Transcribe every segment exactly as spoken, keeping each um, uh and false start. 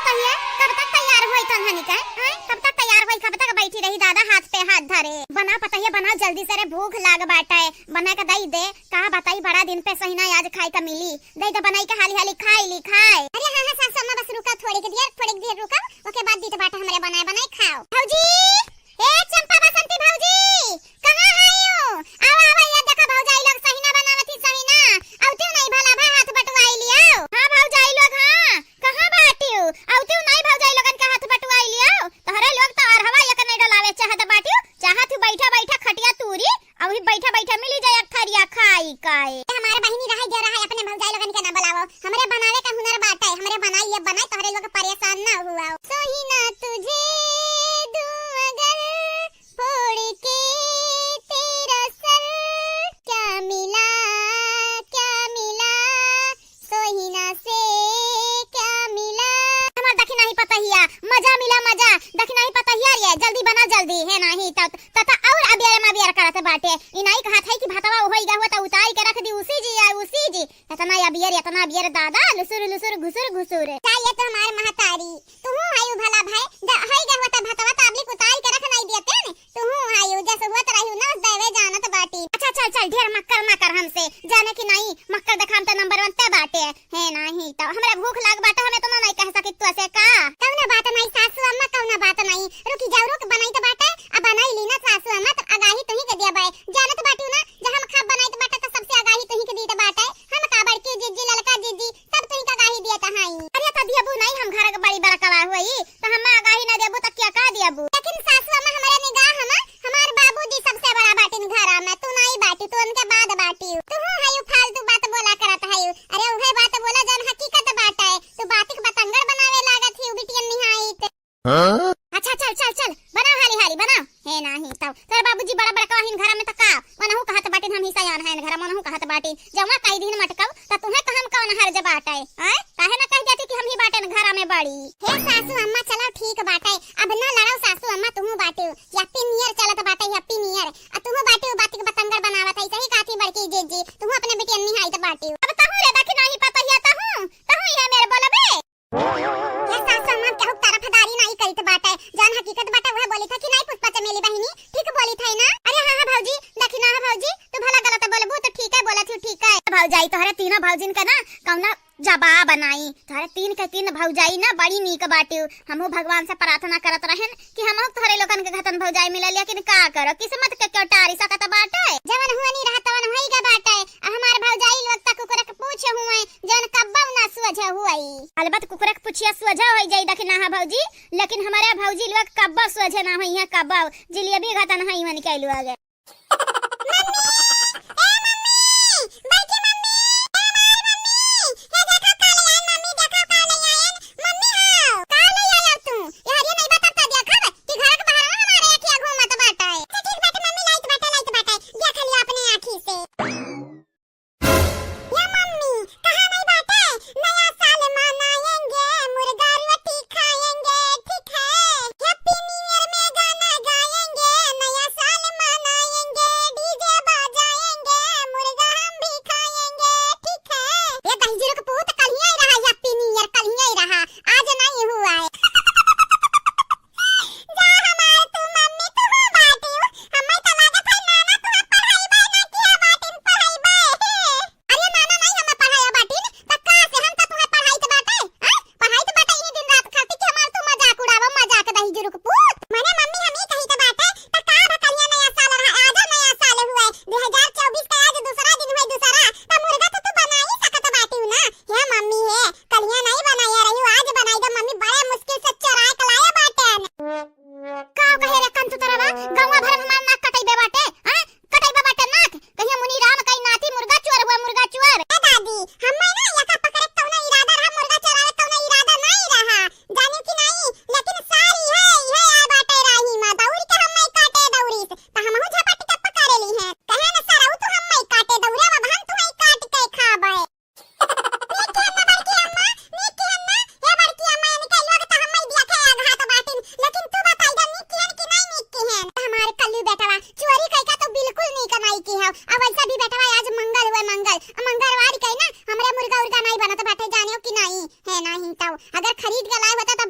पतहिया, कब तक तैयार होई तनहनी का, हैं? कब तक तैयार होई, कब तक बैठी रही दादा हाथ पे हाथ धरे? बना पतहिया, बनाओ जल्दी से रे, भूख लाग बाटे, बना के दई दे। का बताई, बड़ा दिन पे सहिना आज खाए का मिली, दई दे बनाई के हाली हाली खाई ली खाए। अरे हाँ हाँ सासू अम्मा, बस रुका थोड़ी के देर, थोड़ी के देर रुका, ओके बाद दीत बाटे हमरे बनाए बनाए खाओ। भौजी, ए चंपा बसंती भौजी, कहाँ हयू? आओ, आओ, ये देखा भौजाई लोग सहिना बनावत ही, सहिना। अउतिउ नहीं भला भा हाथ बटुआई लियो। हाँ भौजाई लोग, हाँ, कहाँ बाटिउ? अउतिउ नहीं भौजाई लोगन का हाथ बटुआई लियो। तोहरे लोग तो अरहवा एक नहीं डोलावे चाहत बाटिउ, चाहत ही बैठा बैठा खटिया तूरी, अउही बैठा बैठा मिली जाए एक थरिया खाई काए। हमारे बहिनी रहे जो रहे, अपने भौजाई लोगन के ना बुलावो। हमरे बनावे का हुनर बाटे, हमरे बनाई ये बनाई, तोहरे लोग परेशान ना हुआ। सोहिना तुझे दूं अगर फोड़ के तेरा सर, क्या मिला, क्या मिला, सोहिना से क्या मिला। हमार दखिनाही पतहिया, मजा मिला मजा, दखिनाही पतहिया रे, जल्दी बना जल्दी, है नाही त, त, त और अबियर में अबियर करत बाटे। ई नाही कहत है कि भतवा होई गवा त उताई के रख दी, उसी जी, आ, उसी जी। एतना अबियर, एतना अबियर दादा, लुसुर, लुसुर, घुसुर, घुसुर। का ये तो हमार महतारी, तुहू हयू भला भाई, ज-, हई गवा त भतवा ताबली कुताई के रख नाई दियते ने, तुहू हयू जस हुअत रही न उस देवे जानत बाटी। अच्छा, चल, चल, ढेर मक्कर ना कर हमसे, जाने कि नाई, मक्कर देखाम त नंबर वन ते बाटे, है नाही त हमरा भूख लाग बाटे, हम एतना नाई कह सकित तो से का? कौनो बात नाई सासू अम्मा, कौनो बात नाई, रुकी जाऊ, रुक बनाई त बाटे, अब बनाई ली ना सासू अम्मा, त अगाही तुही के दिया बाय, जानत बाटी ना, जब हम खाब बनाई त बाटे त सबसे अगाही तुही के दी त बाटे, हम का बड़की जिज्जी, ललका जिज्जी, सब तुही का गाही दियत हई। अरे त दियबू नहीं, हम घर के बड़ी बड़कवा होई, त हम गाही ना देबू त क्या का दियबू? लेकिन सासू अम्मा हमरे निगाह में हमार बाबूजी सबसे बड़ा बाटिन घरा में, तू नहीं बाटी, तू उनके बाद बाटी। तू हूँ हयू फालतू बात बोला करत हयू। अरे उहे बात बोला जौन हकीकत बाटे। तू बातिक बतंगड़ बनावे लागत ही, बिटियन निहाइत। हाँ? अच्छा, चल, चल, चल, बनाओ हाली, हाली, बनाओ। हे नाही, तब तोर बाबूजी बड़ा बड़का हइन घर में, त का? मनहु कहत बाटिन, हम ही सयान हइन घर, मनहु कहत बाटिन, जौना कई दिन मटकब, त तुहे कहम कौन हर्ज बाटे, आय? काहे ना कह देती कि हम ही बाटेन घर में बड़ी? हे सासू अम्मा, चलो ठीक बाटे, अब ना लड़ो सासू अम्मा, तुहू बाटिउ, यप्पी नियर चलत बाटे, यप्पी नियर, आ तुहू बाटिउ, बातिक बतंगड़ बनावत है, सही कहती बड़की जीजी, तुहू अपने बिटियन निहाइत बाटिउ। अब तहू रे दखिनाही पतहिया, तहू, तहू ये मेरे बोलबे? ये सासू अम्मा केहू तरफदारी नाई करित बाटे, जौन हकीकत बाटे उहे बोलित है कि नाई पुष्पा चमेली बहिनी, ठीक बोलित है ना? अरे हाँ, हाँ भौजी, देखी ना हो भौजी, तू भला गलत बोलबू तो ठीक है, बोलत ही ठीक है। भौजाई तोहरे तीनों भौजिन के ना कौना जवाब नाई, तोहरे तीन के तीन भौजाई ना बड़ी नीक बाटिउ। हमहू भगवान से प्रार्थना करत रहेन कि हमहू तोहरे लोगन के घतन भौजाई मिले, लेकिन का करो, किस्मत के क्यों टारी सकत बाटे? जवन हुअनी रहा तवन होई गे बाटे। आ हमार भौजाई लोग त कुकुर के पूछ हुए, जौन कब्बो ना सोझ हुई। अलबत कुकुर के पूछिया सोझ होई जाई दखिनाहा भौजी, लेकिन हमारे भौजी लोग कब्बो सोझ ना होई है, कब्बो। जिलेबी घतन होई मन के लोग। मम्मी, ए मम्मी, बैठी मम्मी, ए हमार मम्मी, हे देखो का ले आयन मम्मी, देखो का ले आयन मम्मी, हो का ले आयन तू? ये हरिया नहीं बता देखब कि घर के बाहर हमारे अखिया घूमत बाटे। अच्छा ठीक बाटे मम्मी, लाइट बाटे, लाइट बाटे, देख लियो अपने आँखी से। या मम्मी, कहाँ नहीं बाटे? नया साल मनाएंगे, मुर्गा रोटी खाएंगे, ठीक है? Happy New Year में गाना गाएंगे, नया साल मनाएंगे, DJ बजाएंगे, मुर्गा हम भी खाएंगे, ठीक है? ये दहिजरू के पूत कल ही आई रहा, Happy New Year कल ही आई रहा, आज नहीं हुआ है। जा हमार तू मम्मी, तू हूँ बाटिउ। हमें तो लागत है नाना तुहे पढ़ाई बाय ना किया बाटिन पढ़ाई बाय। अरे नाना नहीं हमें पढ़ाया बाटिन, त का से हम त तुहे पढ़ाई त बाटे। हाँ? पढ़ाई त बाटे इही दिन रात खाती कि हमार तू मजाक उड़ावा, मजाक दहिजरू के पूत। मने मम्मी हम ई कही त बाटे, त का बा कलिया नया साल रहा, आज नया साल हुए। दो हज़ार चउबीस का आज दूसरा दिन हुए, दूसरा। त मुर्गा त तू बना ही सकत बाटिउ ना। हे मम्मी हे, कलिया नहीं बनाया रही, आज बनाई दे मम्मी, बड़े मुश्किल से चोराए के लाए बाटेन। का कहे रे कंतुतरवा, गौवा भर में हमार नाक कटइबे बाटे, हाँ? कटइबे बाटे नाक, कहिया मुनी राम कई नाती मुर्गा चोर हुआ, मुर्गा चोर। ए दादी, हमें ना यका पकड़े कौनो इरादा रहा, मुर्गा चोरावे कौनो इरादा नहीं रहा, जानिउ कि नहीं, लेकिन सारी है, है आ बाटे राही में, दौड़ के हमें काटे दौड़ी से, त हमहू झपट के पकड़े ली हैं, कहे न सरऊ तू हमें काटे दौड़े, अब हम तुम्हें काट के खाबे। नीक किहन ना बड़की अम्मा, नीक किहन ना। हे बड़की अम्मा, इनके लोग त हम्मई दिया थे आघात बाटिन, लेकिन तू बताई दा नीक किहन कि नहीं नीक किहन? हमार कल्लू बेटवा, चोरी कई का तो बिल्कुल नीक नाई किहव। अब वैसा भी बेटवा आज मंगल हुए, मंगल, आ मंगलवार के ना हमरे मुर्गा उर्गा नाई बनत बाटे, जानियो कि नाई? है नाई तो अगर खरीद के लाए होता तो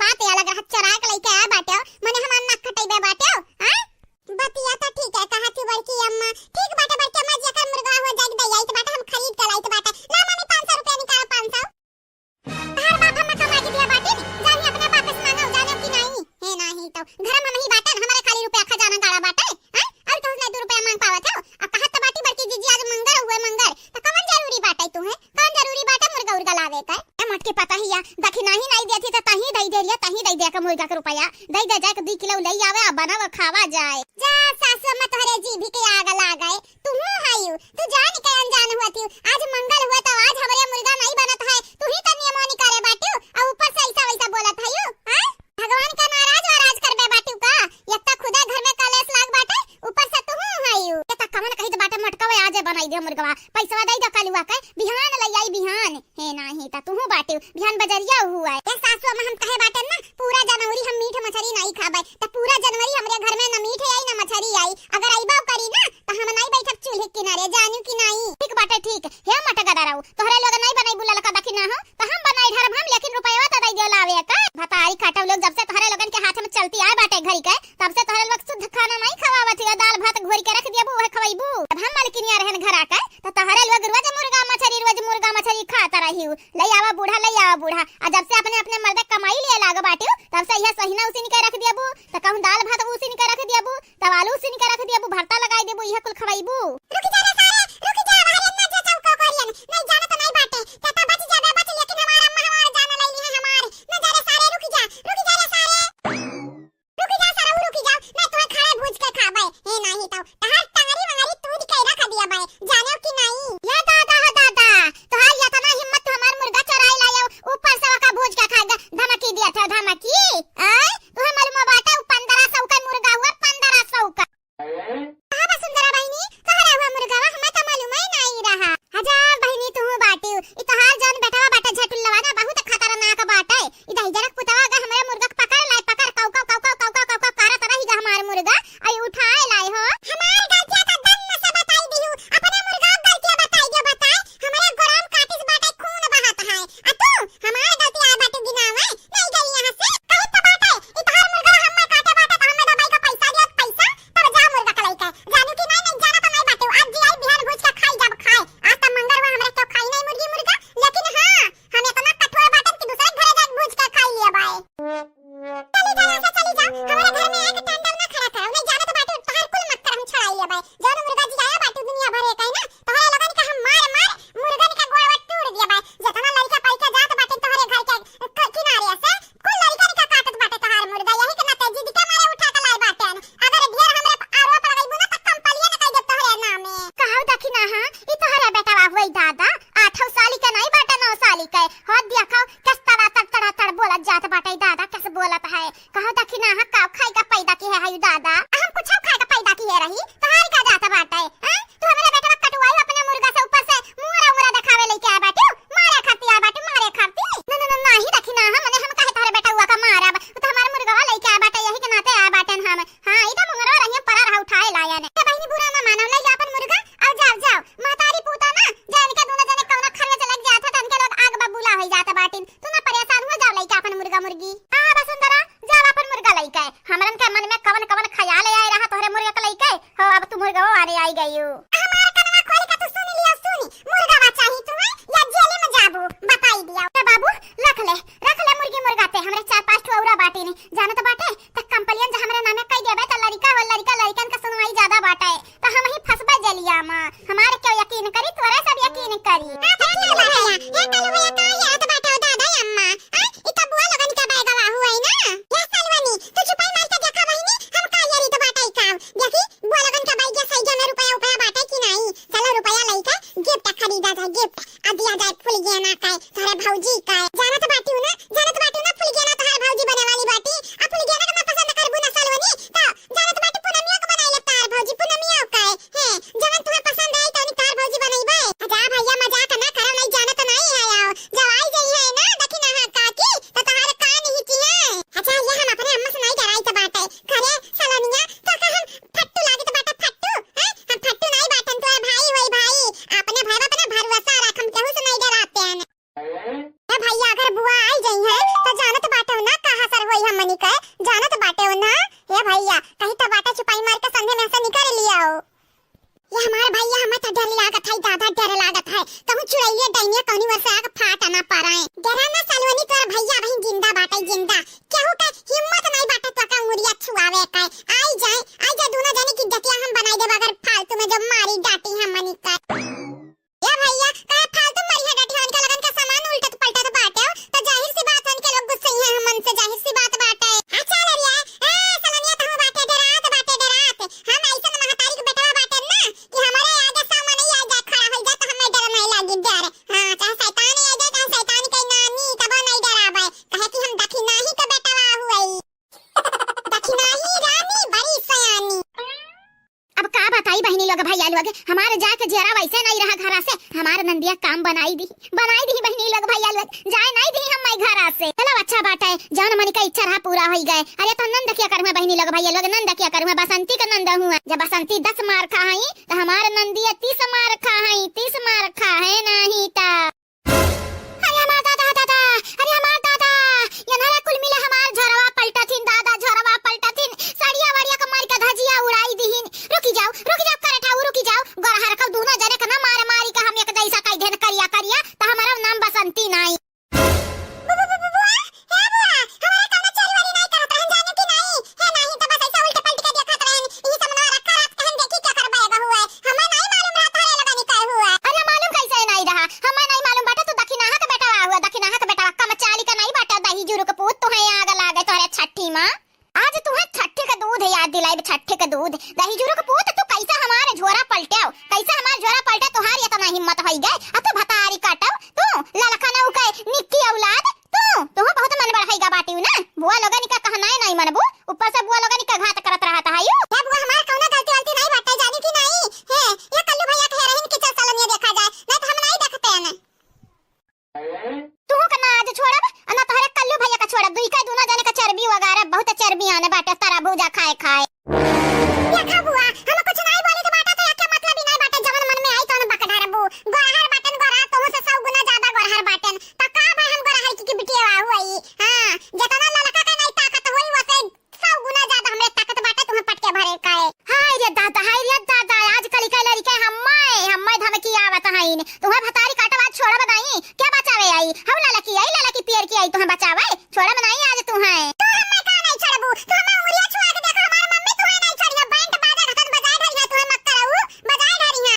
ए पतहिया, दखिनही नाहीं देती त तहीं दइ दे रिया, तहीं दइ दे के मुर्गा के रुपया। दइ दे जाए के दुइ किलो लइ आवे, आ बनावा खावा जाए। जा सासु अम्मा, तोहरे जीभी के आग लागे। तुहू हयू, तू जान के अनजान हुआ थी। आज मंगल हुआ त आज हमरे मुर्गा नाहीं बनत है, तू ही त नियमो निकाले बाटियो, आ ऊपर से ऐसा वैसा बोलत हयू, हैं? भगवान का नाराज वाराज करबे बाटियो का? एक त खुदा घर में कलेश लाग बाटे, ऊपर से तुहू हयू। ये त कवन कहित बाटे मोटकवा, आजे बनाई दे मुर्गवा, पैसवा दइ दे कलुआ के, बिहान लइ आई बिहान। हे नाहीं त तुहू बाटियो, बिहान बजरिया हुआ है। ए सासु अम्मा, हम कहे बाटे ना, पूरा जनवरी हम मीठ मछरी नाहीं खाबे, त पूरा जनवरी हमरे घर में न मीठ आई न मछरी आई। अगर अइबो करी ना, त हम नाहीं बैठब चूल्हे किनारे, जानियो कि नाहीं। ठीक बाटे, ठीक। हे मटगदरऊ, तोहरे लोग नाहीं बनइबू ललका दखिनहा, त हम बनाई धरब हम, लेकिन रुपयवा त दइ दियो लावे का। भतारी काटब लोग, जब से तोहरे लोगन के हाथ में चलती आए बाटे घरी के, तब से तोहरे लोग शुद्ध खाना नाहीं खवावत हियो, दाल भात घोरी के रख दियबू, उहे खवइबू। अब हम मलकिनिया रहन घरा के, त तोहरे लोग रोज मुर्गा मछरी, रोज मुर्गा मछरी खात रहियो। लइ आवा बूढ़ा, लइ आवा बूढ़ा। आ जब से अपने अपने मर्दे कमाई लिए लाग बाटियो, तब से इहे सहिना उसिन के रख दियबू, त कहूँ दाल भात उसिन के रख दियबू, तब आलू उसिन के रख दियबू, भरता लगाई देबू, इहे कुल खवइबू। रुक जा रे सारे, रुक जा, बाहर ना जा चौको कोरियन, नाहीं जानत नाहीं बाटे, केता बच जाबे बच, लेकिन हमार अम्मा हमार जान लइली है हमार। ना जा रे सारे, रुक जा, रुक जा रे सारे। रुक जा सरऊ, रुक जा, मैं तोहे खड़े भूज के खाबे। हे नाहीं तो तहार टंगरी मंगरी तूद के रख दिया बे, जानेउ कि नाहीं? ये दादा हो दादा, तोहार यतना हिम्मत, तू हमार मुर्गा चोराई लायो, ऊपर से ओका भूज के खाए के धमकी दिया था, धमकी? आय, तोहे मालूम बाटे, उ पन्द्रह सौ का मुर्गा हुआ, पन्द्रह सौ का। कहाँ बा सुंदरा बहिनी? कहाँ रहुआ मुर्गावा? हमें तो मालूम ही नहीं रहा। अच्छा बहिनी, तू बाटिउ, ई तोहार जौन बेटवा बाटे झटुल्लवा ना, बहुत खतरनाक बाटे। ई दहिजरक पुतवा अगर हमरे मुर्गा के पकड़ लाए, पकड़, कौ, कौ, कौ, कौ, कौ, कौ, कौ, कौ करत रही गा हमार मुर्गा, अई उठाए लाए हो। हमार गलतिया का दम में से बताई दिहू, अपने मुर्गा के गलतिया बताई दियो, बताए। हमरे गोड़वा में काटिस बाटे, खून बहत है। आ तू हमार गलतिया बाटे गिनावे, नहीं गई यहाँ से। कही तो बाटे, ई तोहार मुर्गा हमें काटे बाटे, तो हमें दवाई का पैसा दिया, पैसा, तब जा मुर्गा के लइके। जानू कि नहीं, नहीं जाना तो नहीं बाटे। आज जी आई बिहान भूज के खाई जब खाए। आज तो मंगर हुआ, हमरा क्यों खाई नहीं मुर्गी मुर्गा, लेकिन हाँ, हम इतना कठोर बाटन कि दूसरे घरे जाके भूज के खाई लिया बाए। चली जा, यहाँ से चली जा, हमारे घर में एक ठंडा ना खड़ा करो, नहीं जाना तो बाटे, तोहार कुल मक्खर हम छुड़ाई लिया बाए। जौन मुर्गा जी आया बाटे दुनिया भर एक है ना, तोहरे लोगन के हम मार मार मुर्गन के गोड़वा तूड़ दिया बाए। जितना लड़का पैका जात बाटे तोहरे घर के क-, किनारे से, कुल लड़िकन का काटत बाटे तोहार मुर्गा, यही के नाते जिद के मारे उठा के लाए बाटेन। अगर ढेर हमरे प-, आरोप लगइबू ना, त कंपलियन कइ देब तोहरे नामे। कहो दखिनहा, ई तोहरे बेटवा होई दादा, आठौ साली के नहीं बाटे, नौ साली के। हो देखो, कस तड़ा तड़, तड़ा तड़ बोलत जात बाटे दादा, कस बोलत है। कहो दखिनहा, का खाए का पैदा की है, हई दादा? हम कुछ खाए का पैदा की है रही, तोहार का जात बाटे, हैं? तू हमरे बेटवा कटवाई अपने मुर्गा से, ऊपर से मुहरा मुहरा देखावे लइके आए बाटू, मारे खाती आए बाटू, मारे खाती। न, न, न, नाही दखिनहा, मने हम काहे तोहरे बेटवा का मारब? उ तो हमार मुर्गवा लइके आए बाटे, यही के नाते आए बाटेन हम। हाँ, ई तो मुंगरवा रहिया परा रहा उठाए लायन। ए बहिनी बुरा ना मानो, लइ जा अपन मुर्गा, अउ जाओ, जाओ। महतारी पूता ना, जान के दोनों जने कौना खरवे चलक जात है, तन के लोग आग बबूला होई जात बाटिन। तू ना परेशान हो, जाओ लइके अपन मुर्गा मुर्गी। आ बसुंधरा, जाओ अपन मुर्गा लइके। हमरन के मन में कवन कवन ख्याल आए रहा तोहरे मुर्गा के लइके। हो, अब तू मुर्गवा आने आई गयू। हमार कनवा खोल के तू सुन लियो, सुनी। मुर्गवा चाही तुम्हें या जेल में जाबू? बताई दिया। ए बाबू, रख ले, रख ले मुर्गी मुर्गा ते। हमरे चार पाँच ठो औरा बाटे ने। जानत बाटे, त कंपलियन जे हमरे नामे कई देबे, त लड़िका हो लड़िका, लड़िकन का सुनवाई ज्यादा बाटे। त हम ही फंसबे जेलिया में। हमार क्यों यकीन करी, तोरे सब यकीन करी। आ, देखी ना भैया, ये कालू भैया का ये हाथ बाटे हो दादा अम्मा। आ, ई तो बुआ लोगन का बैगवा हुआ है ना। या सलवनी, तू चुपाई मार के देखा बहिनी, हम का ये रीत बाटे का। देखी, बुआ लोगन का बैग या सही में रुपया उपया बाटे कि नहीं। चलो रुपया लइके gift खरीदा जाए, gift। आ दिया जाए फुलगेना का, तोहरे भौजी का। जानत बाटिउ ना, जानत बाटिउ ना, फुलगेना तोहरे भौजी बने वाली बाटी। आ फुलगेना के ना पसंद करबू ना सलवनी, तो जानत बाटी पूनमिया के बनाई ले तोहरे भौजी, पूनमिया का। हैं, जवन तुहे पसंद आई, तवनी तोहर भौजी बनइबे। अच्छा भैया, मजाक ना करो, नहीं जानत नहीं है, आओ। जब आई जइहे ना, दखिनहा काकी, तो तोहर कान हिचिहे। अच्छा, ये हम अपने अम्मा से नहीं डराई तो बाटे। करे, सलोनिया, तो का हम फट्टू लागत बाटे, फट्टू? हैं? हम फट्टू नहीं बाटन, तोहर भाई होई भाई। अपने भाई अपने भरोसा रख, हम केहू से नहीं डराते हैं। ए भैया, अगर बुआ आई जइहे, तो जानत बाटे ना, कहाँ सर होई हमनी के, जानत बाटे ना। ए भैया, कहीं तो बाटे चुपाई मार के संगे में से निकाल लिया हो। ये हमार भैया, हमें तो डर लागत है, ज्यादा डर लागत है। कहूँ चुड़ैलिया डैनिया कौनी ओर से आके फाट ना पड़े। डरा ना सलोनी, तोर भैया वहीं जिंदा बाटे, जिंदा। केहू के हिम्मत नहीं बाटे तो का उंगलिया छुआवे का। आई जाए, आई जाए, दोनों जने की जतिया हम बनाई देब, अगर फालतू में जो मारी डांटी हमनी का। ए भैया, काहे फालतू मरिया डटिया, इनका लगन का सामान उल्टत पलटत बाटे, अगे हमार जाए के जियरा वैसे नाहीं रहा घरा से, हमार नंदिया काम बनाई दिही, बनाई दिही बहिनी लोग, भइया लोग, जाए नाहीं दिही हम माई घरा से। चलो अच्छा बाटे, जौन मन का इच्छा रहा पूरा होई गए। अरे तो नंद क्या करूँ बहिनी लोग, भइया लोग, नंद क्या करूँ, बसंती का नंद हुआ। जब बसंती दस मार खाई तो हमार नंदिया तीस मार खाई, तीस मार खाए नाहीं तो। अरे हमार दादा, दादा, अरे हमार दादा, ये नया कुल मिले हमार झोरवा पलटथिन, दादा झोरवा पलटथिन, सड़िया वड़िया के मार के धजिया उड़ाई दिहिन। रुकी जाओ, रुकी जाओ, करे ठाऊ, रुकी जाओ, गोरहर का दूनो जने के ना मारे मारी के हम एक जैसा कई देन करिया करिया, त हमारा नाम बसंती नाई। बु-, बु-, बु-, बु-, बुआ, हे बुआ, हमारा कौनो चोरी वोरी नाई करत रहन, जाने कि नाई? हे नाई, त बस ऐसा उल्टे पलट के देखत रहन। ई समनवा रखा रात कहन देखी क्या करबे एगो हुए। हमें नाई मालूम रहा तोहरे लोगन के हुए। अरे मालूम कैसे नाई रहा? हमें नाई मालूम बाटे, तू दखिनाहा के बेटवा हुआ, दखिनाहा के बेटवा कम चाली का नाई बाटे, दही जुरु के पूत, तुहे आग लागे तोहरे छठी माँ। आज तुहे छठी के दूध याद दिलाइब, छठी के दूध। दही जुरु के पूत, तू कैसे हमारे झोरा पलटेव, कैसे हमार झोरा पलटे, तोहार इतना हिम्मत होई गए, आ तू भतारी काटव, तू ललखनऊ के निक्की औलाद, तू, तू बहुत मन बढ़ाई गा बाटी ना, बुआ लोगन का कहना है नहीं मनबू, ऊपर से बुआ लोगन का घात करत रहत है यू। हे बुआ, हमार कौनो गलती वलती नहीं बाटे, जानी कि नहीं? हे, ये कल्लू भैया कहे रहिन कि चल सलोनिया देखा जाए, नहीं तो हम नहीं देखते हैं। तू का ना आज छोड़ब, आ ना तोहरे कल्लू भैया का छोड़ब। दुई का दूना जाने का चर्बी वगैरह, बहुत चर्बी आने बाटे, तारा भूजा खाए खाए। देखा बुआ, हम कुछ नहीं बोली तो बाटा तो एके मतलब ही नहीं बाटे, जवन मन में आई तवन बक ढारबू। गोरहर बाटन गोरहर, तोहू से सौ गुना ज्यादा गोरहर बाटन। त का भाई हम गोरहर की, की बिटिया हुई? हाँ, जतना ललका का नहीं ताकत होई, वसे सौ गुना ज्यादा हमरे ताकत बाटे तुम्हें पटके भरे काए। हाय रे दादा, हाय रे दादा, आजकल के लड़के हम्मे, हम्मे धमकी आवत हईन। तुम्हें भतारी काटवा छोड़ब नहीं, क्या बचावे आई? हौ ललकी आई, ललकी पियर की आई तुम्हें बचावे, छोड़ब नहीं आज तुम्हें। तू हम्मे का नहीं छोड़बू? तू हम्मे उंगलिया छुआ के देखो, हमार मम्मी तुम्हें नहीं छोड़ियो। बैंड बाजा घटन बजाए ढलिया तुम्हें मत करऊ, बजाए ढलिया।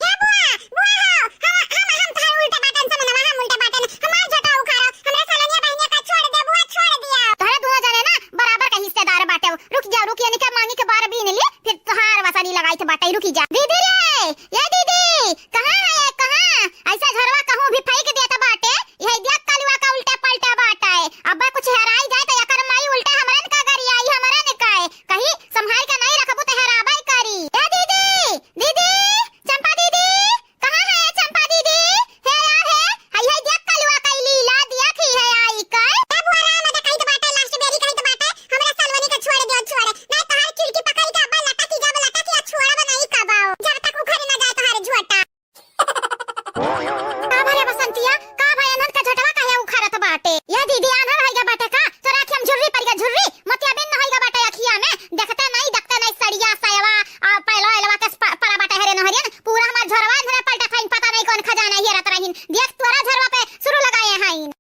ए बुआ, बुआ हो, हम, हम, हम तोहार उल्टे बाटन समनवा, हम उल्टे बाटन, हमार झोटा उखाड़ो, हमरा सलोनिया बहिनिया का छोड़ दे, बुआ छोड़ दिया। तोहरे दोनों जने ना बराबर का हिस्सेदार बाटे। रुक जाओ, रुक, यानी का मांगी के बार बीन ली, फिर तोहार वसनी लगाई थे बाटे, रुकी जा। दीदी रे, ये दीदी, कहाँ है, कहाँ? ऐसा झरवा कहूँ भी फेंक देत बाटे, यही देख कलुआ का उल्टा पलटा बाटे। अब कुछ हेराई जाए तो एकर माई उल्टा हमरन का गरियाई, हमरन का कही, संभाल के नहीं रखबू तो हेराबे करी। ए दीदी, दीदी, चंपा दीदी, कहाँ है चंपा दीदी? हे यार हे, हई हई देख कलुआ कई लीला, देख ही है आई कई। ए बुआ राम, अदा कहित बाटे, last बेरी कहित बाटे, हमरा सलवनी के छोड़ दियो, छोड़। नहीं तोहार चुलकी पकड़ के अब्बा लटकी जब लटकी आ छोड़ब नहीं कबाओ, जब तक उखड़ ना जाए तोहार झोटा। का भले बसंतिया, का भले अनहन का झोटवा काहे उखड़त बाटे? ये दीदी आन्हर होइगा बाटे का? तोरा आँखिया में झुर्री पड़ गया, झुर्री, मोतियाबिंद होइगा बाटे अखिया में, देखते नहीं, देखते नहीं सड़िया, सयवा, आ, पैलवा, एलवा के प-, पड़ा बाटे हरे नहरियन, पूरा हमार झोरवा एन्हरे पलटत हईन, पता नहीं कौन खजाना हेरत रहीन। देख तोरा झोरवा पे सुरु लगाए हईन।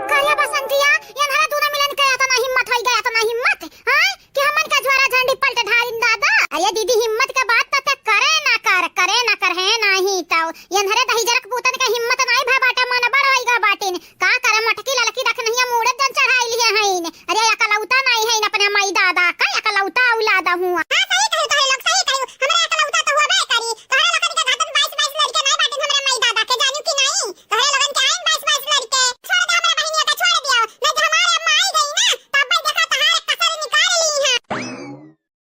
का रे बसंतिया, एन्हरे दूनो मिलन के एतना हिम्मत होई गया, एतना हिम्मत, हाँ? कि हमन का झोरा झंडी पलट ढारिन दादा। अरे दीदी हिम्मत के बात त ते करे ना कर, करे ना कर है नाही तो। एन्हरे दहिजरक पूतन के हिम्मत नाही भा बाटे, मन बड़ होई गा बाटिन। का करे मोटकी ललकी रख नहीं मूड़े जन चढ़ाई लिए हईन। अरे अकलौता नाई है अपने माई दादा का, अकलौता औलाद हुआ। हाँ, सही कही तोहरे लोग, सही कही। हमरा अकलौता तो होबे करी। तोहरे लोगन के घाटन बाईस बाईस लड़के नाई बाटिन हमरे माई दादा के, जानू कि नाई? तोहरे लोगन के आइन बाईस बाईस लड़के। छोड़ दे हमरा बहिनिया का, छोड़ दियो। नहीं तो हमारे अम्मा आई गई ना, तब भाई देखा तोहार कसर निकाल ली है।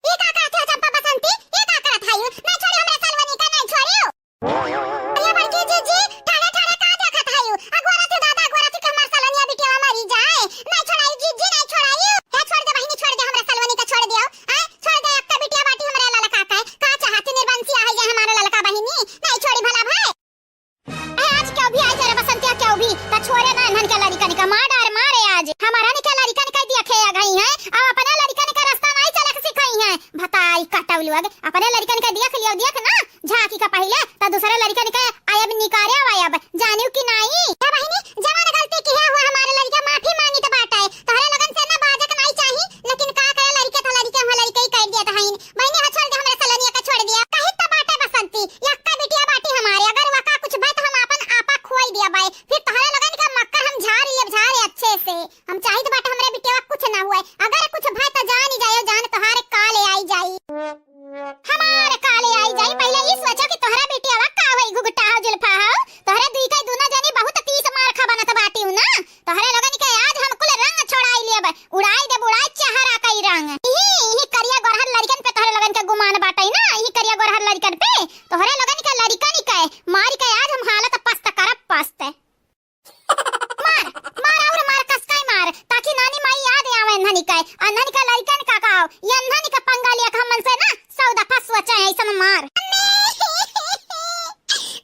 ई का कहत हो चंपा बसंती? ई का करत हायु? नहीं छोड़ी हमरा सलवनी का, नहीं छोड़ियो। अरे बड़की जीजी, ठाड़े ठाड़े का देखत हायु? अगोरत हो दादा, अगोरत हो कि हमार सलोनिया बिटिया मरी जाए। नहीं छोड़ाई जीजी, नहीं छोड़ाई। हे छोड़ दे बहिनी, छोड़ दे, हमरा सलवनी का छोड़ दियो। आय, छोड़ दे, एक तो बिटिया बाटी हमरा ललका का है। का चाहती निर्बंसी आहे जे हमारा ललका बहिनी? नहीं छोड़ी भला भाई। ए, आज क्यों भी आई जरा बसंतिया क्यों भी? त छोड़े ना इन्हन के लड़िकन का, मार डार मारे आज। हमारा नहीं के लड़िकन का दिया खे आ गई हैं। अब अपने लड़िकन का रास्ता नहीं चले के सिखाई हैं। भताई कटौलुआ के, अपने लड़िकन का देख लियो, देख ना। झांकी का पहिले, त दूसरे लड़िकन के आयब निकारे आयब, जानियो कि नाई? ए बहिनी, जवान गलती की है हुआ, हमारे लड़िका माफी मांगी त बाटे। तोहरे लगन से ना बाजक नाई चाही, लेकिन का करे, लड़िके त लड़िके हुआ, लड़िके ही कर दिया त हईन। बहिनी हो, छोड़ दे, हमरे सलोनिया का छोड़ दिया। कही त बाटे बसंती, यक्का बिटिया बाटी हमारे, अगर वका कुछ भय त हम आपन आपा खोई दिया बाय, फिर तोहरे लगन का मक्का हम झाड़ लिए, झाड़े अच्छे से। हम चाहित बाटे हमरे बिटिया कुछ ना हुए, अगर कुछ भय त जान ही जायो, जान तोहारे काले आई जाई। हमार अन्हन के लड़िकन का कहो, ये अन्हन के पंगा लिया के हमन से ना सौ दफा सोचे हैं ऐसन मार। मम्मी,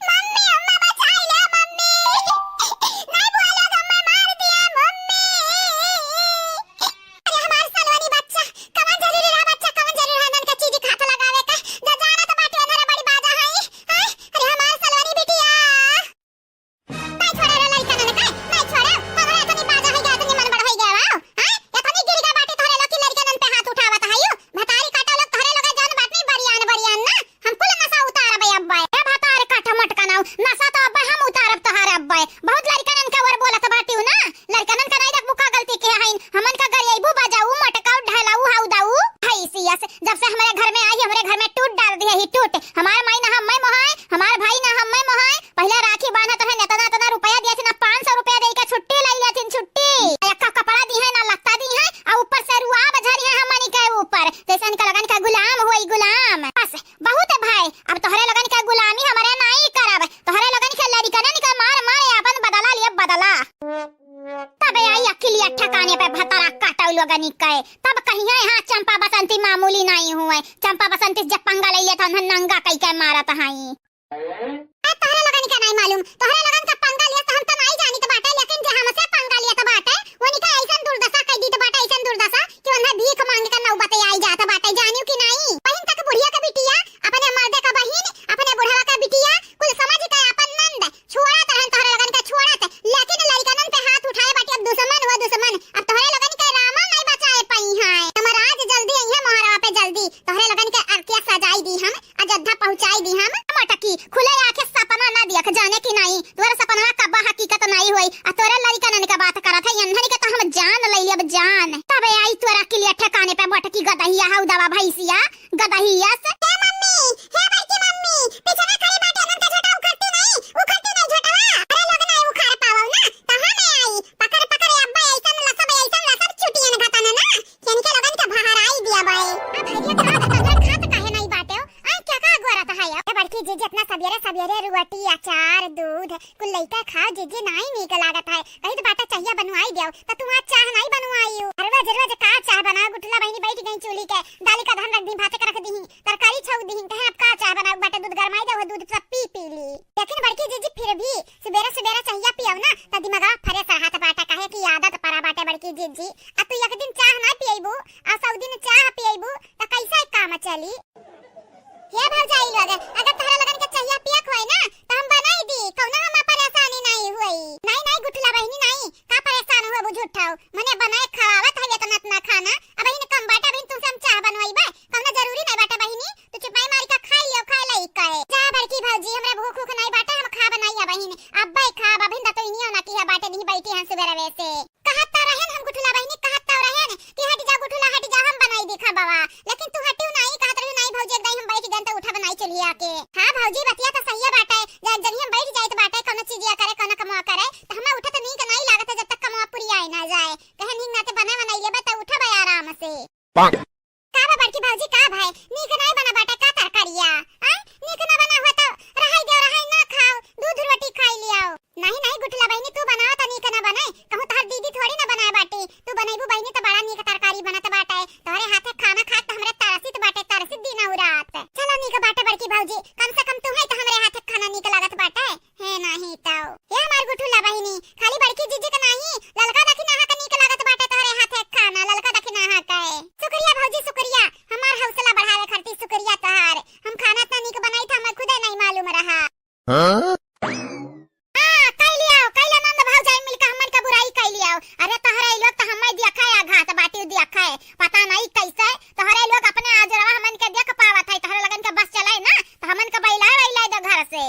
मम्मी, अम्मा बचाई ले, मम्मी। नहीं बोलो तो अम्मा मार दिए, मम्मी। अरे हमार सलोनी बच्चा, कवन जरूरी रहा बच्चा, कवन जरूरी रहा ननका चीज के हाथ लगावे का? जा जाना तो बाटे, ओनरे बड़ी बाजा है। हैं? अरे हमार सलोनी बिटिया। नहीं छोड़े रे लइका ननका, नहीं छोड़े। तोहरे इतनी बाजा है, इतनी मन बड़ होई गया बा। हैं? इतनी गिर गया बाटे तोहरे लोग की लड़का नन पे हाथ उठावत है यू। भतारी काटा लोग तोहरे लोग जान बात नहीं बरियान बरियान ना। हम कुल नशा उतारब अब्बे। ए भतार काठ मटका नाऊ, नशा तो अब्बे हम उतारब तोहार अब्बे। बहुत लड़कनन का ओर बोलत बाटिउ ना, लड़कनन का नहीं देखबू का गलती के हईन, हमन का गरियाइबू बजाऊ मटकाऊ ढलाऊ हाउ दाऊ। हैसियस, जब से हमरे घर में आई, हमरे घर में टूट डाल दिया ही टूट। हमार माई ना हम्मे मोहाए, हमार भाई ना हम्मे मोहाए। पहले राखी बांधत रहे, इतना इतना रुपया दिया थी ना, पाँच सौ रुपया दे के छुट्टी ले लिया थी, छुट्टी। एक का कपड़ा दी है ना लत्ता दी है, और ऊपर से रुआब झरी है हमनी के ऊपर, जैसे इनका लगन का गुलाम हुई गुलाम। बस बहुत है भाई, अब तोहरे लोगन के गुलामी हमरे नाई करब, तोहरे लोगन के लड़िकनन के मार मार आपन बदला लिया बदला। तबे आई अकिलिया ठिकाने पे भतरा काटौ लोगन के, तब कहिए हाँ चंपा बसंती मामूली नाई हुए, चंपा बसंती जब पंगा ले लेत हन नंगा कई के मारत हई। आ तोहरे लोगन के नाई मालूम, तोहरे लोगन के पंगा लिया त हम त नाई जानित बाटे, लेकिन जे हमसे पंगा लिया त बाटे, उनके ऐसन दुर्दशा कई दीत बाटे, ऐसन दुर्दशा कि उन्हें भीख मांगे का नौबत आई जात बाटे, जानियो कि नाई? बहिन तक बुढ़िया के बिटिया, अपने मर्दे का बहिन, अपने बुढ़वा का बिटिया, कुल समझ के अपन नंद छोड़त रहन तोहरे लोगन के छोड़त, लेकिन लड़िकनन पे हाथ उठाए बाटे अब दुश्मन हुआ दुश्मन। अब तोहरे लोगन के रामा नहीं बचाए पाई हैं। यमराज जल्दी अइहे मोहरवा पे जल्दी, तोहरे लोगन के अरतिया सजाई दी हम, अयोध्या पहुँचाई दी हम। मटकी खुले आँखे सपना ना दिया जाने की नहीं, तोहरे सपनवा कब्बा हकीकत नहीं हुई। आ तोहरे लड़िकनन के बात करत है, इन्हन के तो हम जान ले लेब जान। तबे आई तोरा किलिया ठिकाने पे मटकी गदहिया हौ दवा भैंसिया। गदहियस। हे मम्मी, हे बड़की मम्मी, पीछे ना खड़ी बाटे, इनन का झोटा उखड़ती नहीं, उखड़ती नहीं झोटवा। अरे लोग ना उखाड़ पावो ना, कहाँ में आई? पकड़, पकड़, अब्बा ऐसन लसब, ऐसन लसब चुटियन घटन ना, इनके लोगन के बहराई दिया बाई। आ भैया का तोरा खात काहे नहीं बाटे हो? आ क्या का गोरत है यो? ए बड़की जीजी इतना सबेरे सबेरे रोटी, अचार, दूध, कुल लइका खाओ जीजी, नाई नीक लागत है। कहित बाटे चाहिया बनवाई देव, त तू आज चाह नाई बनवाइउ। अरे रोज रोज का चाह बनाओ, गुठला बहिनी बैठ गई चूल्ही के, दाली का धन रख दी, भाते का रख दी, तरकारी छौंक दी, कहे अब का चाह बनाओ, बाटे दूध गरमाई देव, दूध सब पी पी ली। लेकिन बड़की जीजी फिर भी सुबेरे सुबेरे चाहिया पियब ना, त दिमागवा fresh रहत बाटे, काहे कि आदत परा बाटे बड़की जीजी। आ तू एक दिन चाह ना पियबू, आ सौ दिन चाह पियबू, त कैसे काम चली? हे भौजाई लोग, अगर तोहरा लोगन के चाहिया पियक होई ना, त हम बनाई दी, कौनो हमा परेशानी नाई होई। नाई, नाई, गुठला बहिनी नाई, का परेशान हुआ बुझुठाओ? मने बनाए खवावत है इतना, इतना खाना, अब बहिन कम बाटे, बहिन तुमसे हम चाह बनवाई बे, कौनो जरूरी नाई बाटे बहिनी, तू चुपाई मारी का खाई लियो, खाए लाई काहे? जा बड़की भौजी, हमरा भूख उख नाई बाटे, हम खा बनाई अब बहिन, अब बे खा, अब बहिन दतोइनियो ना की है बाटे, नहीं बैठी हैं सुबह रवे से। कहत त रहेन हम गुठुला बहिनी, कहत त रहेन कि हटि जा गुठुला, हटि जा, हम बनाई देखा बाबा। लेकिन तू हटिउ नाई, कहत रहिउ नाई भौजी, एक दाई हम बैठ गन त उठा बनाई चुल्हिया के। हाँ भौजी, बतिया त सहिए बाटे, जा एक जनी हम बैठ जाइत बाटे, कौनो चीजिया करे, कौनो कमवा करे, त हमें उठत नीक नाई लागत है जब तक कमवा पुरियाए ना जाए। कहे नीक नाते बने बनाई लेबे त उठबे आराम से। का बा बड़की भौजी, का भाई? नीक नाई बना बाटे का तरकारिया? आय? नीक ना बना हुआ तो रहाई देव, रहाई ना खाओ, दूध रोटी खाई लियाओ। नहीं, नहीं गुठला बहिनी, तू बनाओ तो नीक ना बने। कहूँ तोहर दीदी थोड़ी ना बनाए बाटी। तू बनैबू बहिनी तो बड़ा नीक तरकारी बनत बाटे। तोहरे हाथे खाना खाए तो हमरे तरसित बाटे, तरसित दिन और रात। चलो नीक बाटे बड़की भौजी, कम से कम तुम्हें तो हमरे हाथे खाना नीक लागत बाटे। हे नाही तौ। हे हमार गुठुला बहिनी, खाली बड़की जीजी के नाही, ललका दखिनाहा के नीक लागत बाटे तोहरे हाथे खाना, ललका दखिनाहा के। शुक्रिया भौजी, शुक्रिया, हमार हौसला बढ़ावे खातिर शुक्रिया तोहार। हम खाना इतना नीक बनाई था, हमें खुदे नहीं मालूम रहा। हाँ? हाँ, कई लियाओ, कई आनंद भौजाई मिलके हमन के बुराई कई लियाओ। अरे तोहरे लोग तो हमें दिया खाए, आघात बाटी दिया खाए, पता नहीं कैसे तोहरे लोग अपने आजरवा हमन के देख पावत है, तोहरे लगन के बस चले ना, तो हमन के बैला वैला दो घर से।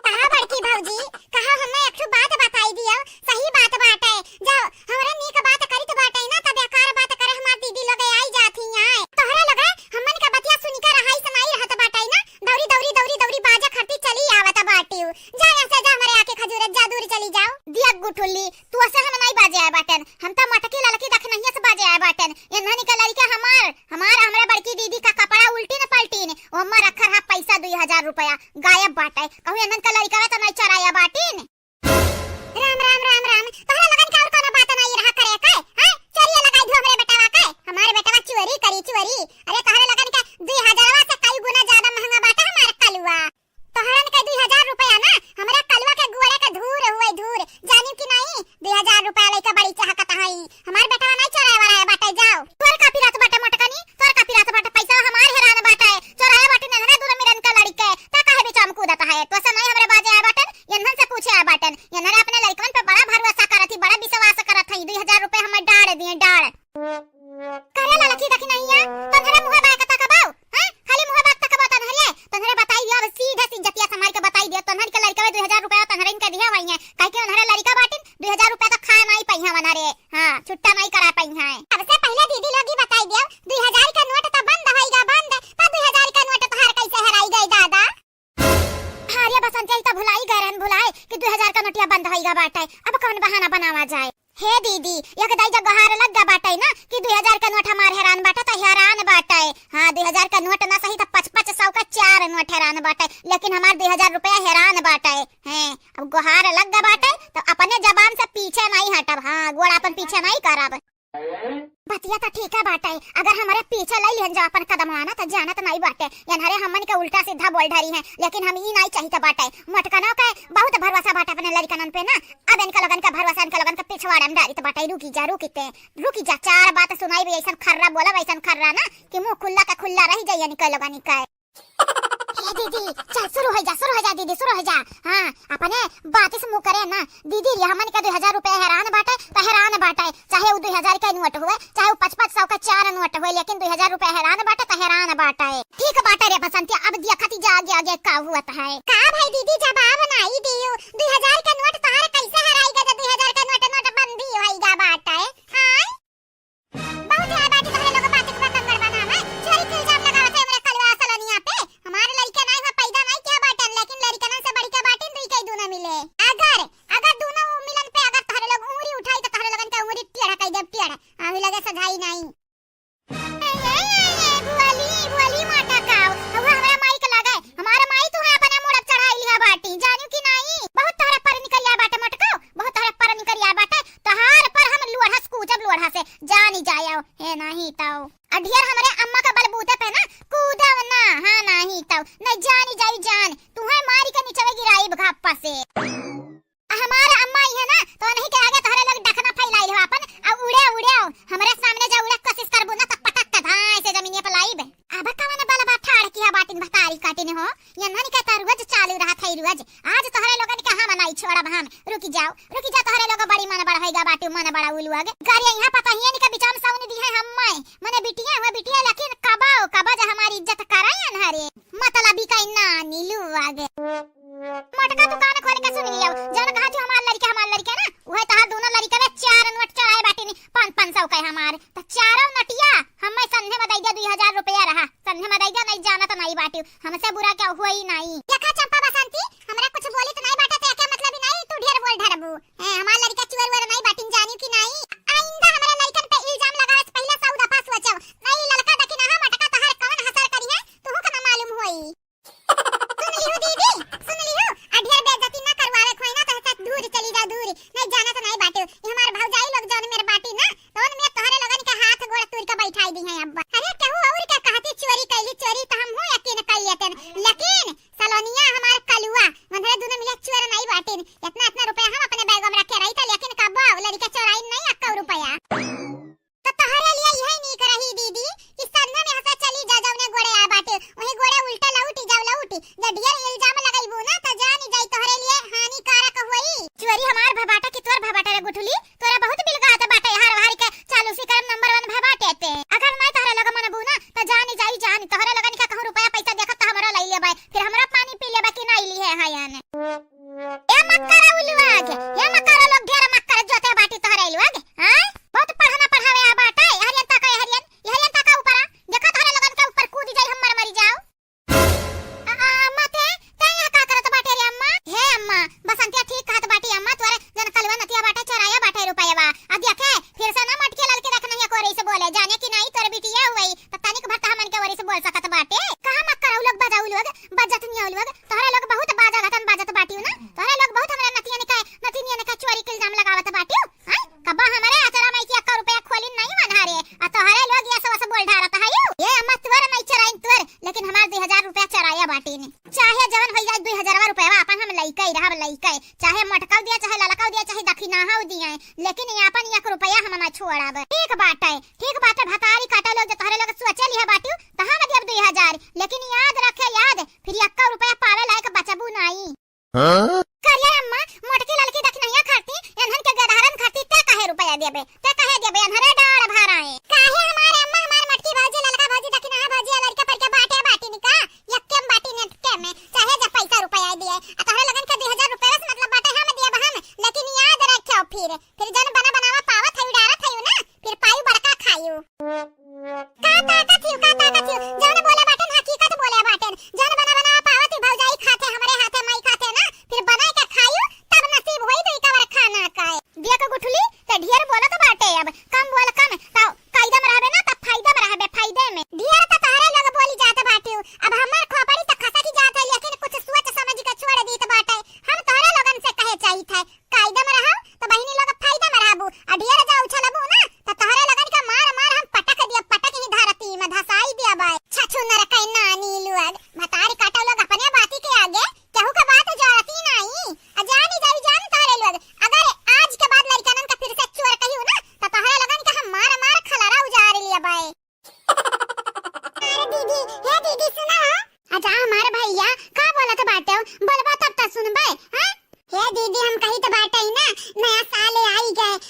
कहा बड़की भौजी, कहा हमें एक ठो बात बताई दियो, सही बात बाटे। जो हमरे नीक बात करित बाटे ना, त बेकार बात करे हमार दीदी लोग आई जात ही आए। तोहरे लोग हमन का बतिया सुन के रहाई से नाई रहत बाटे ना, दौरी, दौरी, दौरी, दौरी बाजा खरती चली आवत बाटियो। जा यहाँ से, जा हमरे आके खजूरत, जा दूर चली जाओ। दिया गुठुल्ली, तू ऐसे हम नाई बाजे आए बाटन, हम तो मटकी ललकी दखनहिया से बाजे आए बाटन। इन्हनी के लड़का हमार, हमार, हमरा बड़की दीदी का कपड़ा उल्टी न पलटी न, ओमा रखा रहा पैसा दुई हजार रुपया, गायब बाटे। कहूँ इन्हन का लड़का तो नहीं चराया बाटिन। राम, राम, राम, राम। तोहरा लगन के और कोनो बात नहीं रहा करे के, हैं? चोरिया लगाई धो हमरे बेटावा के। पनावा जाए। हे दीदी, एक दाई जब गोहार लग गा बाटे ना कि दुई हजार का नोट हमार हेरान बाटे, त हेरान बाटे। हाँ, दुई हजार का नोट ना सही, त पच पच सौ का चार नोट हेरान बाटे, लेकिन हमार दुई हजार रुपया हेरान बाटे। हैं, अब गोहार लग गा बाटे, त अपने जबान से पीछे नाहीं हटब। हाँ, गोड़ आपन पीछे नाहीं करब। बतिया त ठीका बाटे, अगर हमरे पीछे लइ लिहन जा अपन कदमवा ना, त जानत नाहीं बाटे, एन्हरे हमन के उल्टा सीधा बोल ढरी हैं, लेकिन हम ई नाहीं चाहित बाटे। मोटकनो के बहुत भरोसा बाटे अपने लड़िकनन पे ना, अब इनका लोगन का भरोसा इनका लोगन का पिछवाड़ा में डारित बाटे। रुकी जा, रुकी ते, रुकी जा, चार बात सुनाइब, अइसन खर्रा बोलब, अइसन खर्रा ना कि मुँह खुल्ला का खुल्ला रहि जाई इनका लोगन का। ए दीदी, चल शुरू होइ जा, शुरू होइ जा दीदी, शुरू होइ जा। हाँ, अपने बात से मुँह करे ना। दीदी रे, हमन के दुई हजार रुपया हेरान बाटे, त हेरान बाटे। चाहे उ दुई हजार के नोट होए, चाहे उ पच पच सौ के चार नोट होए, लेकिन दुई हजार रुपया हेरान बाटे, त हेरान बाटे। ठीक बाटे रे बसंती, अब देखती जा आगे आगे का हुअत है। का भाई दीदी, जवाब नाहीं दियो, दुई हजार के नोट तोहार कैसे हेराइ गा, जब दुई हजार के नोट नोटबंदी होइ गा बाटे? हाँ? बहुत है बाटी तोहरे लोग बाटे के बतंगड़ बनावे, चोरी के इल्जाम लगावत है हमरे कलवा सलोनिया पे। हमार लड़िका नाहीं हुआ, पैदा नाहीं किया बाटन, लेकिन लड़िकनन से बढ़ के बाटिन, दुई के दूनो मिले। अगर, अगर दूनो मिलन पे अगर तोहरे लोग उंगरी उठाई, त तोहरे लोगन के उंगरी टेढ़ा कइ देब, टेढ़ा। आवी लगे सधाई नाहीं। ए, ए, ए, ए, भुअली, भुअली मोटकाऊ, हउआ हमरा माई के लगे, हमार माई तू है अपना मुड़प चढ़ाई लिहा बाटी, जानियो कि नाहीं? बहुत तोहरे पर निकरिया बाटे मोटकाऊ, बहुत तोहरे पर निकरिया बाटे, तोहार पर हम लोढ़ा से कूदब लोढ़ा से, जानी जायो, हे नाहीं तौ। अ ढेर हमरे अम्मा के बलबूते पे ना कूदब ना, हाँ नाहीं तौ, नहीं जानी जाई जान, तुहे मारी के नीचवे गिराइब घापा से। आ हमार अम्मा आई है ना, तो उन्हीं के आगे तोहरे लोग डखना फैलाई हो आपन, आ उड़े उड़े हो, हमरे सामने जा उड़े कोशिश करबू ना, तो पटक के धाए से जमीनिया पे लाइब। अब कवन बलबा ठाड़ किया बाटिन भतारी काटिन हो, ये नन के तो रोज चालू रहत है रोज। आज तोहरे लोगन के हम नाहीं छोड़ब हम। रुकी जाओ, रुकी जा, तोहरे लोग बड़ी मन बढ़ाई गा बाटू, मन बड़ा उलुआ गे। गाड़ी यहाँ पता ही इनके बिचाम साउन दी है हम मैं, मने बिटिया हुआ बिटिया, लेकिन कबो, कबो जा हमारी इज्जत कराई अनहरे। मतलबी का नानी लुआ गे। मोटका दुकान खोल के सुन लियो, जौन कहा थी हमार लड़िका, हमार लड़िका ना, उहे तहार दोनों लड़िका में चार नोट चढ़ाए बाटिन, पाँच, पाँच सौ के हमार। त चारों नोटिया हमें संधे में दइ दे, दुई हजार रुपया रहा, संधे में दइ दे, नाहीं जानत नाहीं बाटिउ, हमसे बुरा क्या हुआ ही नाहीं। देखा चंपा बसंती, हमरा कुछ बोली तो नाहीं बाटे, तो एके मतलब ही नाहीं, तू ढेर बोल ढरबू। हैं, हमार लड़िका चुअर उअर नाहीं बाटिन, जानी कि नाहीं? आइंदा हमरा लड़िकन पे इल्जाम लगावे से पहिले सौ दफा सोचो। नाहीं लड़का देखी ना, हम अटका तहार कौन हसर करी है, तुहू के ना मालूम होई। सुन लिहू दीदी, सुन लिहू, आ ढेर बेइज्जती ना करवावे खोई ना, तो हंसत दूर चली जाओ दूर। नहीं जाना तो नाहीं बाटे, ये हमार भौजाई लोग जौन मेर बाटी ना, तो उन में तोहरे लोगन के हाथ गोड़ तूर के बैठाई दी हैं अब। अरे केहू और के कहती चोरी कैली, चोरी तो हम हूँ यकीन कर लेते, लेकिन सलोनिया हमार कलुआ, उन्हें दोनों मिले चोर नाहीं बाटिन। इतना, इतना रुपया हम अपने बैग में रखे रही था, लेकिन कबो लड़िका चोराई नाहीं अक्का रुपया। तो तोहरे लिए यही नीक रही दीदी कि संझा में हंसा चली जा, जौने गोड़े आ बाटे, वही गोड़े उल्टा लौटी जाओ, लौटी। जे ढेर इल्जाम लगाइबू ना, तो जानी जाई तोहरे लिए हानिकारक होई। चोरी हमार भबाटा कि तोर भबाटा रे गुठली, तोरा बहुत बिलगात बाटे, हर हर के चालू सी करम नंबर वन भबाटे ते। अगर मैं तोहरे लगे मनबू ना, तो जानी जाई जान, तोहरे लगन का कहूँ रुपया पैसा देखब तो हमरा लई लेबे, फिर हमरा पानी पी लेबे कि नाहीं ली है हायन। ए मक्करा उलुआग, ए मक्करा लोग ढेर मक्करा जोते बाटी तोहरे उलुआग, हाँ? बहुत पढ़ना पढ़ावे आ बाटे, हरियन तक, हरियन, हरियन तक ऊपर आ। देखा तोहरे लोगन के ऊपर कूद जाई, हम मर मरी जाओ। आ, आ, अम्मा ते, ते यहाँ का करत बाटे रे अम्मा? हे अम्मा, बसंतिया ठीक कहत बाटी अम्मा, तोरे जन कलुआ नतिया बाटे, चोराया बाटे रुपयवा। आ देखे, फिर से ना मटके ललके रख नहीं कोरे से बोले, जाने कि नाहीं तोरे बिटिया हुई, त तनिक भर त हमन के ओरी से बोल सकत बाटे। कहाँ मक्करा उ लोग बजाऊ लोग, बजत नहीं आऊ लोग, तोहरे लोग बहुत बाजा घटन बाजत बाटियो ना, तोहरे लोग बहुत हमरा नतियन के, नतिनियन के चोरी के इल्जाम लगावत बाटियो, हैं? कबो हमरे अचरा में के अक्का रुपया खोलिन नाहीं मन हरे, आ तोहरे लोग ये सब बोल ढारत है यू। ये अम्मा तोर नाहीं चराइन तोर, लेकिन हमार दुई हजार रुपया चराया बाटिन। चाहे जवन होई जाए, दुई हजारवा रुपया अपन हम लइके ही रहब, लइके। चाहे मोटकाऊ दिया, चाहे ललकाऊ दिया, चाहे दखिनाहाऊ दिया, लेकिन ये अपन एक रुपया हम ना छोड़ब। ठीक बाटे, ठीक बाटे, भतारी काटे लोग, जो तोहरे लोग सोचे लिहे बाटियो, त हम देब दुई हजार, लेकिन याद रखे, याद, फिर एक्का रुपया पावे लायक बचबू नाई। हाँ? करिया अम्मा, मोटकी ललकी दखिनहिया खाती, एनहन के गदहरन खाती, ते काहे रुपया देबे? ते काहे देबे? एनहरे डाड़ भराए। काहे हमारे अम्मा, हमार मोटकी भौजी, ललका भौजी, दखिनहा भौजी, लड़का पर के बाटे बाटी निका, यक्के में बाटी नेटके में, चाहे जब पैसा रुपया दिए। आ तोहरे लगन के दुई हजार रुपया से मतलब बाटे हम देब हम, लेकिन याद रखियो फिर, फिर जन बना बनावा पावत है, डारत है ना, फिर पायु बड़का खायु। का ताकत हियो, का ताकत हियो? जौन बोले बाटेन, हकीकत बोले बाटेन। जौन बना बना पावत ही भौजाई खाते, हमरे हाथे माई खाते ना, फिर बनाए के खायु, तब नसीब होई तो इकावर खाना का। देख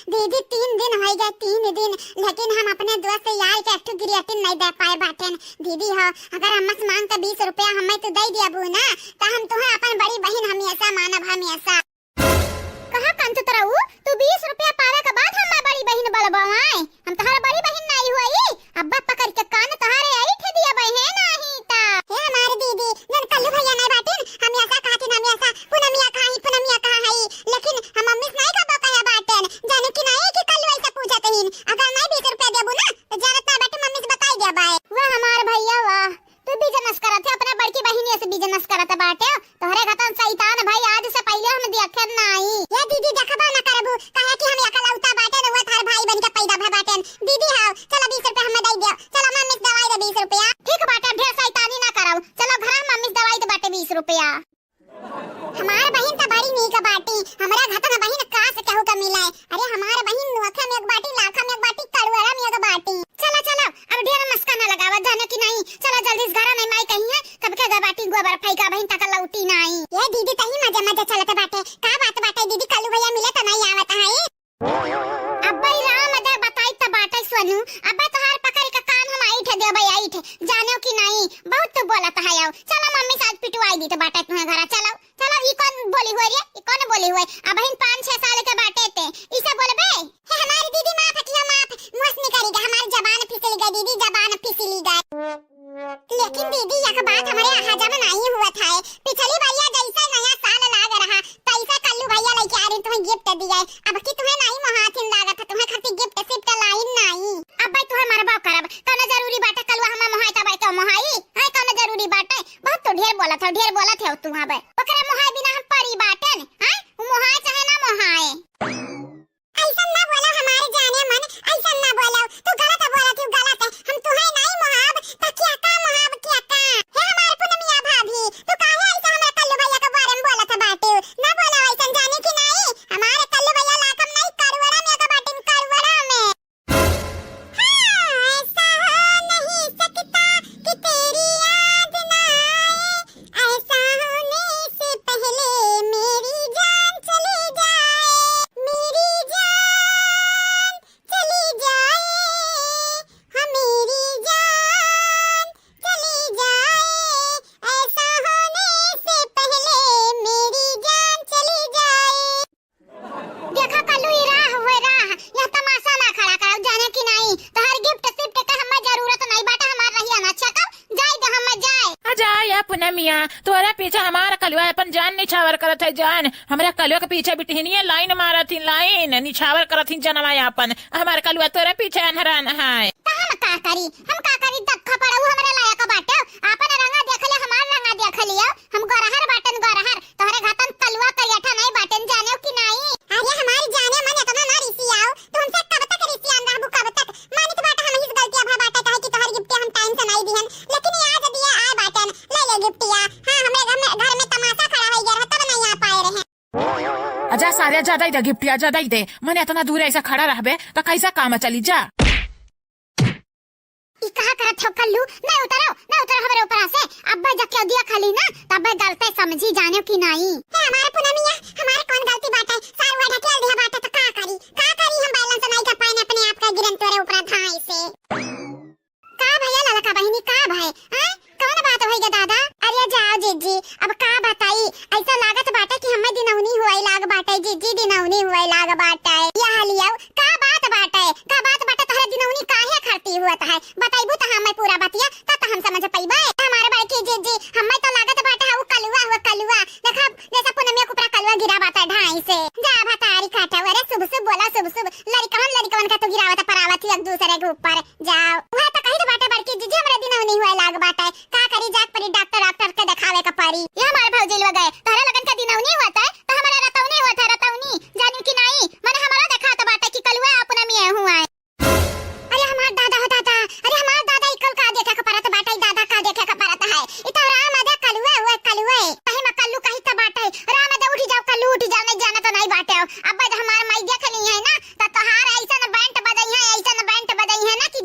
दीदी, तीन दिन होइ गए, तीन दिन, लेकिन हम अपने दोस्त यार के एक ठो गिरियटिन नहीं दे पाए बाटेन। दीदी हो, अगर हमसे मांग के बीस रुपया हमें तू दे दियाबू ना, तो हम तुम्हें अपन बड़ी बहिन हमेशा मानब, हमेशा। कहा कंचुतरऊ, तू बीस रुपया पावे के बाद हमें बड़ी बहिन बोलबो आए? हम तोहार बड़ी बहिन नहीं हुई? अब्बा पकड़ के कान तोहारे ऐठ दिया बहिन, नहीं ता। हे हमार दीदी, जन कल्लू भैया नहीं बाटिन, हमेशा कहतिन, हमेशा, "पूनमिया कहाँ ही, पूनमिया कहाँ है?" लेकिन हम मम्मी से नहीं कबो कहे बाटेन, जाने कि नहीं कि कल्लू ऐसे पूछत हीन। अगर नहीं बीस रुपया देबू ना, तो जानत ना बाटे, मम्मी से बताई देबे। वाह हमार भैया वाह, तू business करत है, अपने बड़की बहिनिया से business करत बाटे। तोहरे घतन शैतान भाई आज से पहिले हम देखे नाई। ये दीदी देखबा ना करबू, काहे कि हम एकलौता बाटेन, वो थार भाई बन के पैदा भे बाटेन। दीदी हाव, चलो बीस रुपया हमें दे दियो, चलो मम्मी से दवाई दे बीस रुपया। ठीक बाटे, ढेर शैतानी ना करब, चलो घर मम्मी से दवाई दे बाटे बीस रुपया। हमार बहिन त बड़ी नीक बाटी, हमरा घतन बहिन काश केहू के मिले। अरे हमार बहिन नोखा में एक बाटी, लाखा में एक बाटी, कड़ुआरा में एक बाटी। चलो चलो, अब ढेर मस्का ना लगावा, जाने कि नहीं। चलो जल्दी से घर में माई कही है, कब के गए बाटी गोबर फेंका बहिन तक लौटी नहीं। ये दीदी तही मजे मजे चलत बाटे, का बात बाटे दीदी, कल्लू भैया मिले त नहीं आवत है? अब्बे राम दे बताई त बाटे सोनू, अब्बे तोहार पकड़ के कान हम ऐठ देबे, ऐठ, जानेउ कि नाई, बहुत तू बोलत है। आओ, चलो मम्मी साथ पिटवाई दी त बाटे तुम्हें घरा, चलो, चलो, ई कौन बोली हुए रे, ई कौन बोली हुए? अबहिन पाँच छह साल के बाटे ते, इसे बोलबे? हे हमारी दीदी माफ किया, माफ, मुँह से निकल गया, हमारी जबान फिसली गई दीदी, जबान फिसली गई। लेकिन दीदी, एक बात हमरे यहाँ जब नाई हुआ था, पिछली बरिया जैसे नया साल लाग रहा, तैसे कल्लू भैया लेके आ रहे, तुम्हें gift दिए। अब की तुम्हें नाई मोहाथिन लागत है, तुम्हें खातिर gift सिफ्ट लाइन नाई। अब भाई तुम्हें मरबा करब, कौनो जरूरी बाटे कलुआ हमें मोहाई तब तो मोहाई? हाँ, कौनो जरूरी बाटे? बहुत तो ढेर बोलत हो, ढेर बोलत हो तू। अब ओकरे मोहाई बिना हम परी बाटे न, हाँ? वो मोहाए चाहे ना मोहाए। ऐसन ना बोलो हमारे जाने मन, ऐसन ना बोलो। तू गलत बोलत हो, गलत। हम तुहे नाई मोहाब, त क्या का मोहाब, क्या का? हे हमारे पुनमिया भाभी, तू काहे ऐसा हमरा कल्लू भैया के बारे में बोलत बाटे? ना बोलो ऐसन, जाने कि नाई? हमारे कल्लू भैया लाखम नाई, करोड़ा में का बाटिन, करोड़ा में। हाँ, ऐसा हो नहीं सकता कि तेरी याद ना आए। ऐसा होने से पहले मेरी जान चली जाए, मेरी जान चली जाए, हाँ, मेरी जान चली जाए। ऐसा होने से पहले मेरी जान चली जाए। देखा कल्लू, ई राह हुए राह, यह तमाशा ना खड़ा कराओ, जाने कि नाई, तोहर gift सिफ्ट के हमें जरूरत नहीं बाटे, हमार रहिया ना छका, जाए दे हमें जाए। आ जाए या पुनमिया, तोहरे पीछे हमार कलुआ अपन जान निछावर करत है, जान। हमरा कलुआ के पीछे बिटहिनिया लाइन मारत ही, लाइन निछावर करत ही जनवा अपन। हमार कलुआ तोहरे पीछे अनहरान है। त हम का करी, हम का करी, दक्खा पड़ऊ हमरे लायक बाटे, आपन रंगा देख ले, हमार रंगा देख लियो। हम गोरहर बाटन, गोरहर। तोहरे घातन कलुआ करियठा नहीं बाटेन, जानेउ कि नाई? अरे हमारी जाने मन, इतना ना रिसियाओ। तू हमसे कब तक रिसियान रहबू, कब तक? मानित बाटा हमही से गलतिया भा बाटे, काहे कि तोहर गिफ्टिया हम टाइम से नहीं दिहन, लेकिन ये आज दिया आए बाटेन। ले ले गिफ्टिया। हाँ, हमरे घर में, घर में तमाशा खड़ा होइ गया रहा, तब नहीं आ पाए रहे। अजा सारे, ज्यादा ही दे गिफ्टिया, ज्यादा ही दे। मने इतना दूर ऐसा खड़ा रहबे, तो कैसा काम चली जा? ई कहा करत हो कल्लू? नहीं उतरो, नहीं उतरो हमरे ऊपर से। अब्बे जब क्यों दिया खाली ना, तब्बे गलते समझी, जानेउ कि नाई। हे हमारे पुनमिया, हमारे कौन गलती बाटे? सार हुआ ढकेल दिया बाटे तो का करी? का करी हम बैलेंस नहीं कर पाए अपने आप का गिरन तोरे ऊपर धाई से। का भैया ललका बहिनी, का भय? हाँ? कौन बात होई गे दादा? अरे जाओ जिज्जी, अब का बताई, ऐसा लागत बाटे कि हमें दिनौनी हुए लाग बाटे, जिज्जी दिनौनी हुए लाग बाटे। यह लियाओ, का बात बाटे, का बात बाटे, तोहरे दिनौनी काहे खरती हुअत है? बताइबू त हमें पूरा बतिया, तब त हम समझ पइबे। हमारे बड़की जिज्जी, हमें तो लागत बाटे है वो कलुआ हुआ, कलुआ। देखा, जैसा पुनमिया के ऊपर कलुआ गिरा बाटे ढाई से। जा भतारी काटा, अरे शुभ शुभ बोला, शुभ शुभ। लड़िकवन, लड़िकवन का तो गिरावत परावत ही एक दूसरे के ऊपर। जाओ, वह तो कही तो बाटे बड़की जिज्जी, हमरे दिनौनी हुए लाग बाटे। का करी, जाक परी डॉक्टर, डॉक्टर के देखावे के परी। ये हमारे भौजी लोग गए, तोहरे लगन के दिनौनी हुआ था, तो हमारे रतौनी हुआ था, रतौनी। जानी कि नाई, मने हमारा देखात बाटे कि कलुआ अपना मियाँ हुआ है। अरे हमार दादा हो दादा, अरे हमार दादा, ई कल का देखे के परत बाटे, ई दादा का देखे के परत है। ई तो राम आजा कलुए हुए, कलुए। कहीं में कल्लू कहीं तो बाटे, राम आजा उठ जाओ, कल्लू उठ जाओ, नहीं जाना तो नहीं बाटे। अब जब हमार माई देख ली है ना, तो तोहार ऐसन बैंड बजई है, ऐसन बैंड बजई है ना कि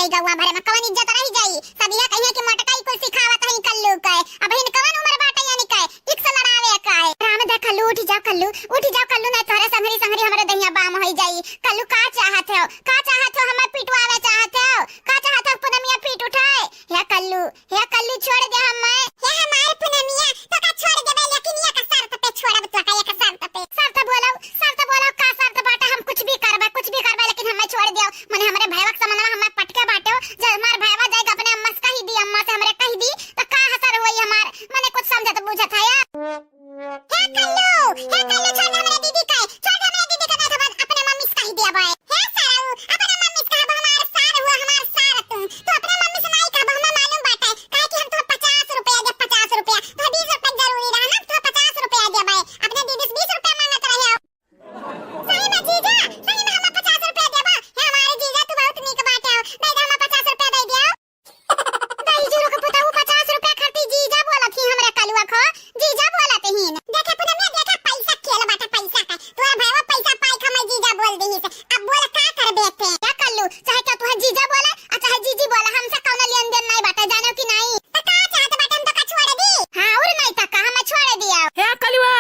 ई गौवा भरे में कवन इज्जत रहि जाई? सब इहे कहिहैं कि मोटका ई कुल सिखावत हई कल्लू के। अबहिन कवन उमर बाटे यानी के इक्स लड़ावे का है? राम दे कल्लू, उठि जाव कल्लू, उठि जाव कल्लू, नहीं तोहरे संघरी संघरी हमरे दहिया बाम होइ जाई। कल्लू का चाहत हो? का चाहत हो? हमें पिटवावे चाहत हो? का चाहत हो पुनमिया पीट उठाए? हे कल्लू, हे कल्लू, छोड़ दे हमें। हे हमार पुनमिया, तोका छोड़ देबे, लेकिन एक शर्त पे छोड़ब तोका, एक शर्त पे। शर्त बोलो, शर्त बोलो, का शर्त बाटे? हम कुछ भी करबे, कुछ भी करबे, लेकिन हमें छोड़ दियो। मने हमरे भैया के समनवा हमें पटके बाटे हो, जब हमार भैया जाए अपने अम्मा से कहि दी, अम्मा से हमरे कहि दी, तो का असर होई हमार? मने कुछ समझत बुझत है या? हे कल्लू, हे कल्लू, छोड़ दे हमरे दीदी के, छोड़ दे हमरे दीदी के, नहीं तो अपने मम्मी से कहि दिया बाय। हे सारू, अपने मम्मी से कहब हमार सार हुआ, हमार सार तू। तू अपने मम्मी से नहीं कहब, हमें मालूम बाटे, काहे कि हम तो पचास रुपया दे, पचास रुपया। तो बीस रुपया जरूरी रहा ना, तो पचास रुपया दे बाय। अपने दीदी से बीस रुपया मांगत रहे हो। सही में जीजा, सही में हमें पचास रुपया देबा? हे हमारे जीजा, तू बहुत नीक बाटे हो। दे दे, हमें पचास रुपया दे दियो। दहिजरू के पुतहू पचास रुपया खातिर जीजा बोलत ही हमरे कलुआ खो, जीजा बोलत ही। देखे पुनमिया, देखे पैसा खेल बाटे, पैसा का। तोरा भाईवा पैसा पाई के हमें जीजा बोल दिहिस। अब बोल का करबे ते? का कल्लू, चाहे केहू तुहे जीजा बोले, आ चाहे जीजी बोले, हमसे कौनो लेन देन नहीं बाटे, जाने कि नहीं? तो का चाहत बाटे, हम तो का छोड़ दी? हाँ, और नहीं तो का, हमें छोड़ दिया। हे कलुआ,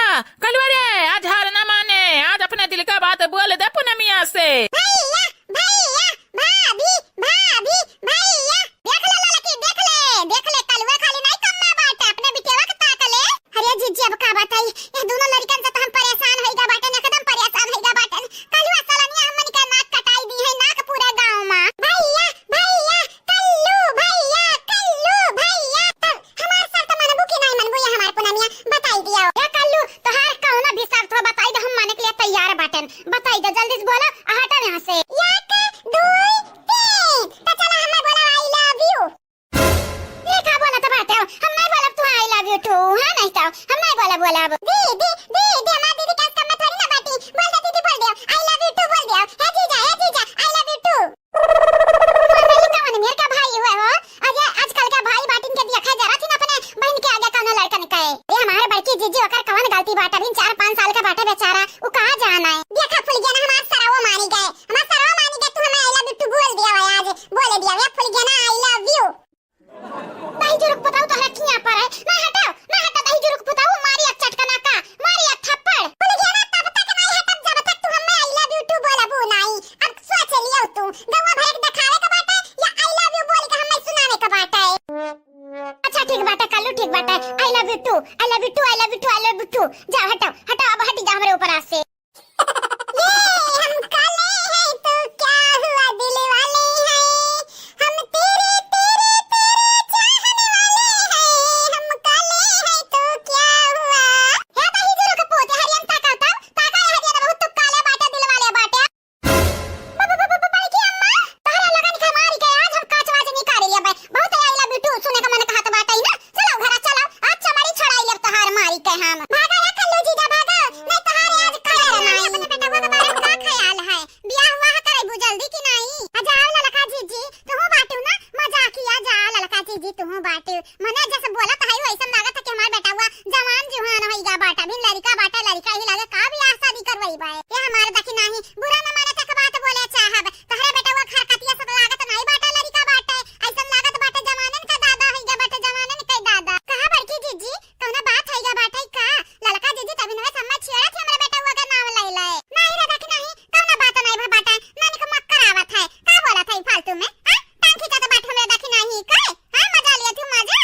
कलुआ रे, आज हार ना माने, आज अपने दिल का बात बोल दे पुनमिया से। भैया, भैया, भाभी, भाभी, भैया, देख ले ललकी, देख ले, देख ले, कलुआ खाली नहीं कम्मा बाटे, अपने बिटेवा के ताक ले। अरे जीजी, अब का बताई, ये दोनों लड़कन से तो हम परेशान होइगा बाटन, एकदम परेशान होइगा बाटन। कलुआ सलनिया हमन के नाक कटाई दी है, नाक पूरे गाँव में। भैया, भैया, कल्लू भैया, कल्लू भैया, तब हमार शर्त मनबू कि नहीं मनबू, ये हमार पुनमिया बताई दियो। ए कल्लू, तोहार कौनो भी शर्त हो बताई दे, हम माने के लिए तैयार बाटन। बताई दे, जल्दी से बोला, आ हटा यहाँ से। एक, दुई, तीन। तो चला हमें बोला I love you। ये का बोलत बाटे हो? हम नहीं बोलब तू I love you too, हाँ नहीं तो हम नहीं बोलब, बोलब। दीदी, दीदी, हमार दीदी के कम में थोड़ी ना बाटी। बोल दे दीदी, बोल दे, I love you too बोल दे। हे जीजा, हे जीजा, I love you too। तू हमारी कवन मेर का भाई हुए हो? अरे आजकल का भाई बाटिन के देखा जरा थी ना अपने बहन के आगे कौनो लड़कन के। ये हमारे बड़की जीजी ओकर कवन गलती बाटे? अभी चार पाँच साल का बाटे बेचारा, उ कहाँ जाना है? देखा फुलगेना, हमार सरवो मानी गए, हमार सरवो मानी गए, तू हमें I love you too बोल दिया है आज, बोल दिया है फुलगेना I love you। दहिजरू के पुतहू तोहरा किहाँ पर है? ना हटाओ, ना हटा दहिजरू के पुतहू, मारी एक चटकना का, मारी एक थप्पड़। फुलगेना तब तक नहीं हटब जब तक तू हमें I love you too बोलबू नहीं। अब सोच लियो तू, गौवा भर के देखावे के बाटे या I love you बोल के हमें सुनावे के बाटे? अच्छा ठीक बाटे, कल्लू ठीक बाटे, I love you too, I love you too, I love you too, I love you too। जाओ हटाओ, हटाओ, अब हटी जा हमरे ऊपर आज से। ये हम काले हैं तो क्या हुआ दिल वाले हैं, हम तेरे, तेरे, तेरे चाहने वाले हैं, हम काले हैं तो क्या हुआ। हे दहिजरू के पूत, हरियन ताका, ताका, ताका, ये हरियन बहुत तू काले बाटे, दिल वाले बाटे। ब-, ब-, ब-, ब-, बड़की अम्मा, तोहरा लगन के मारी के आज हम काच वाच निकाल लेबे। बहुत I love you too सुने का मन कहत बाटे ना। चलो घरा चलो, आज चमड़ी छोड़ाई लेब तोहार मारी के हम। भागा या कल्लू जीजा भागा, नहीं तोहार आज खैर नहीं। अपने बेटवा के बारे में का ख्याल है? बियाह हुआ है करबू जल्दी कि नहीं? आ जाओ ललका जीजी, तुहू बाटू ना, मजाकिया जा ललका जीजी तुहू बाटू। मने जैसे बोलत है वैसन लागत है कि हमार बेटवा जवान जुहान होइगा बाटे, अभी लड़का बाटे, लड़का ही लागे का बियाह शादी करवाई बाए। ये हमार दखिनाही बुरा न माने तक बात बोले चाहब। तोहरे बेटवा खरकतिया से लागत नहीं बाटे, लड़का बाटे, ऐसन लागत बाटे जवानन का दादा होइगा बाटे, जवानन के दादा। कहा बड़की जीजी, कौनो बात होइगा बाटे का? ललका जीजी तभी नवे सम्मा छियरत हमरे बेटवा का नाम ले ले। नहीं रे दखिनाही, कौनो बात नहीं भा बाटे, नानी को मक्कर आवत है। का बोलत है फालतू में? हाँ? टांग खींचत बाटे हमरे दखिनाही के? हाँ, मजा लिया तू मजा।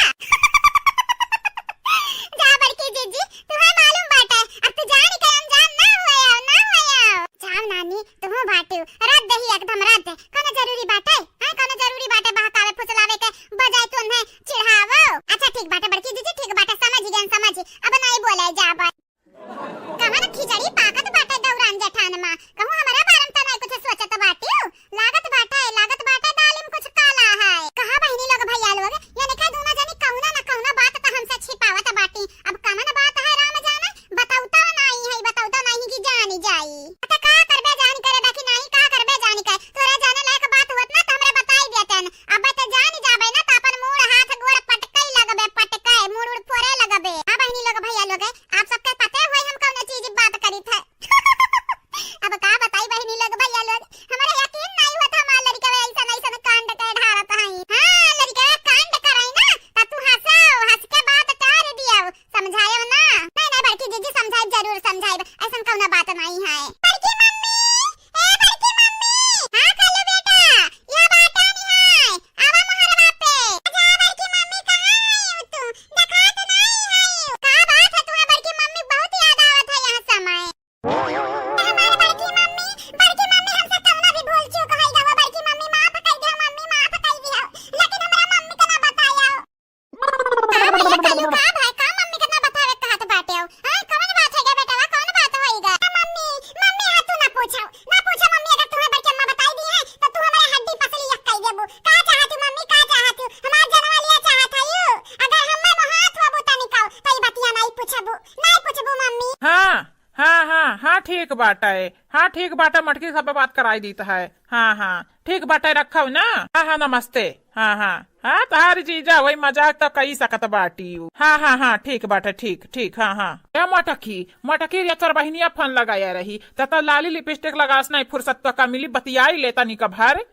ठीक बाटे। हाँ, ठीक बाटे, मटकी सब बात कराई दीत है। हाँ, हाँ, ठीक बाटे, रखव ना। हाँ, हाँ, नमस्ते। हाँ, हाँ, हाँ, तहार जीजा वही मजाक तो कई सकत बाटी उ। हाँ, हाँ, हाँ, ठीक बाटे, ठीक, ठीक, हाँ, हाँ। ए मटकी, मटकी रे, तोर बहिनिया फोन लगाया रही, त तो लाली लिपस्टिक लगास नहीं फुर्सत तो का मिली, बतियाई ले तनी का भर।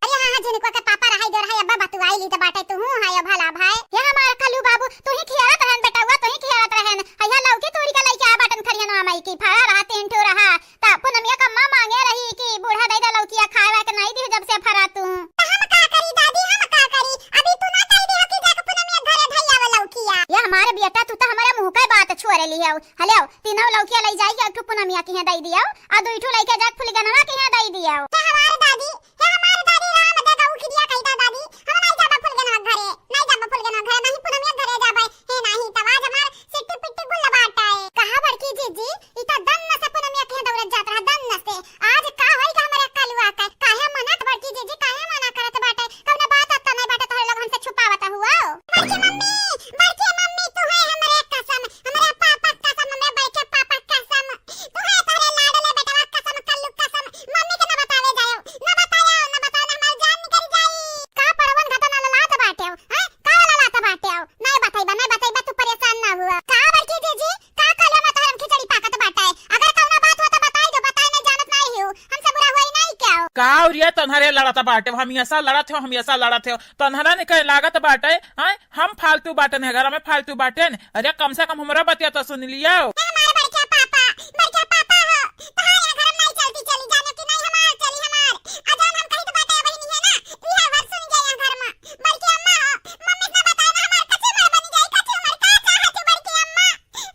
अरे हाँ, हाँ, झिनकुआ के पापा रहाई दे रहा, अब्बा बतुआई ली त बाटे, तू हूँ है भला भाई। ये हमार कल्लू बाबू, तू ही खियावत रहन बेटउआ, तू ही खियावत रहन। हैया लौकी तोरी का लइके आ बाटन खरिया ना माई की, फरा रहा, तीन ठो रहा। त पुनमिया का अम्मा मांगे रही कि बूढ़ा दे दे लौकिया खाए वाए के, नहीं दी जब से फरा तू। त हम का करी दादी, हम का करी? अभी तू ना कह दे हो कि जाके पुनमिया घरे धई आवे लौकिया। ये हमारे बेटा, तू तो हमारे मुंह का बात छोड़ ली है। हले, तीनों लौकिया ले जाई के एक ठो पुनमिया के यहाँ दे दियो, आ दो ठो लेके जाके फुलगनवा के यहाँ दे दियो। हे हमार दादी, हे हमार दादी, राम दे गऊ किरिया कही दा दादी, हम नहीं जाबा फुलगनवा घरे, नहीं जाबा फुलगनवा घरे, नहीं पुनमिया घरे जाबे, हे नहीं, तब आज हमार सिट्टी पिट्टी गुल बाटे। कहा बड़की जीजी, ई त दन्न से पुनमिया के दौड़त जात रहा, दन्न से। आज का होई का हमरे कलुआ के? काहे मना बड़की जीजी, काहे मना करत बाटे? कौनो बात आता नहीं बाटे, तोहरे लोग हमसे छुपावत हुआ। बड़की मम्मी, बड़की मम्मी, तू है हमरे कसम, हमरे पापा कसम, हमरे बड़के पापा कसम, तू है तोहरे लाडले बेटवा कसम, कल्लू कसम, मम्मी के न बतावे जायो, न बतायो, न बताओ, न हमार जान निकल जाई। का पड़वन घटना ललात बाटे हो, हैं? का ललात बाटे हो? नहीं बताइबा, नहीं बताइबा, तू परेशान ना हुआ। का बड़की जीजी, का कलवा में तोहर खिचड़ी पाकत बाटे? अगर कौनो बात हो तो बताई दो, बताए नहीं जानत नहीं हो, हमसे बुरा होई नहीं क्या हो? का और ये तन्हरे लड़त बाटे, हमेशा लड़त हो, हमेशा लड़त हो, तन्हरा ने कहे लागत बाटे, हैं? हम फालतू बाटन है, घर में फालतू बाटन। अरे कम से कम हमरा बतिया तो सुन लियो। ए हमार बड़का पापा, बड़का पापा हो, तोहार यहाँ घर में नहीं चलती चली, जाने की नहीं हमार चली हमार। आ जान हम कही तो बाटे बहिनी है ना, इहे बात सुन जाए यहाँ घर में। बड़की अम्मा हो, मम्मी से ना बताए ना हमार कच्ची मर बनी जाए, कच्ची मर का चाहती बड़की अम्मा?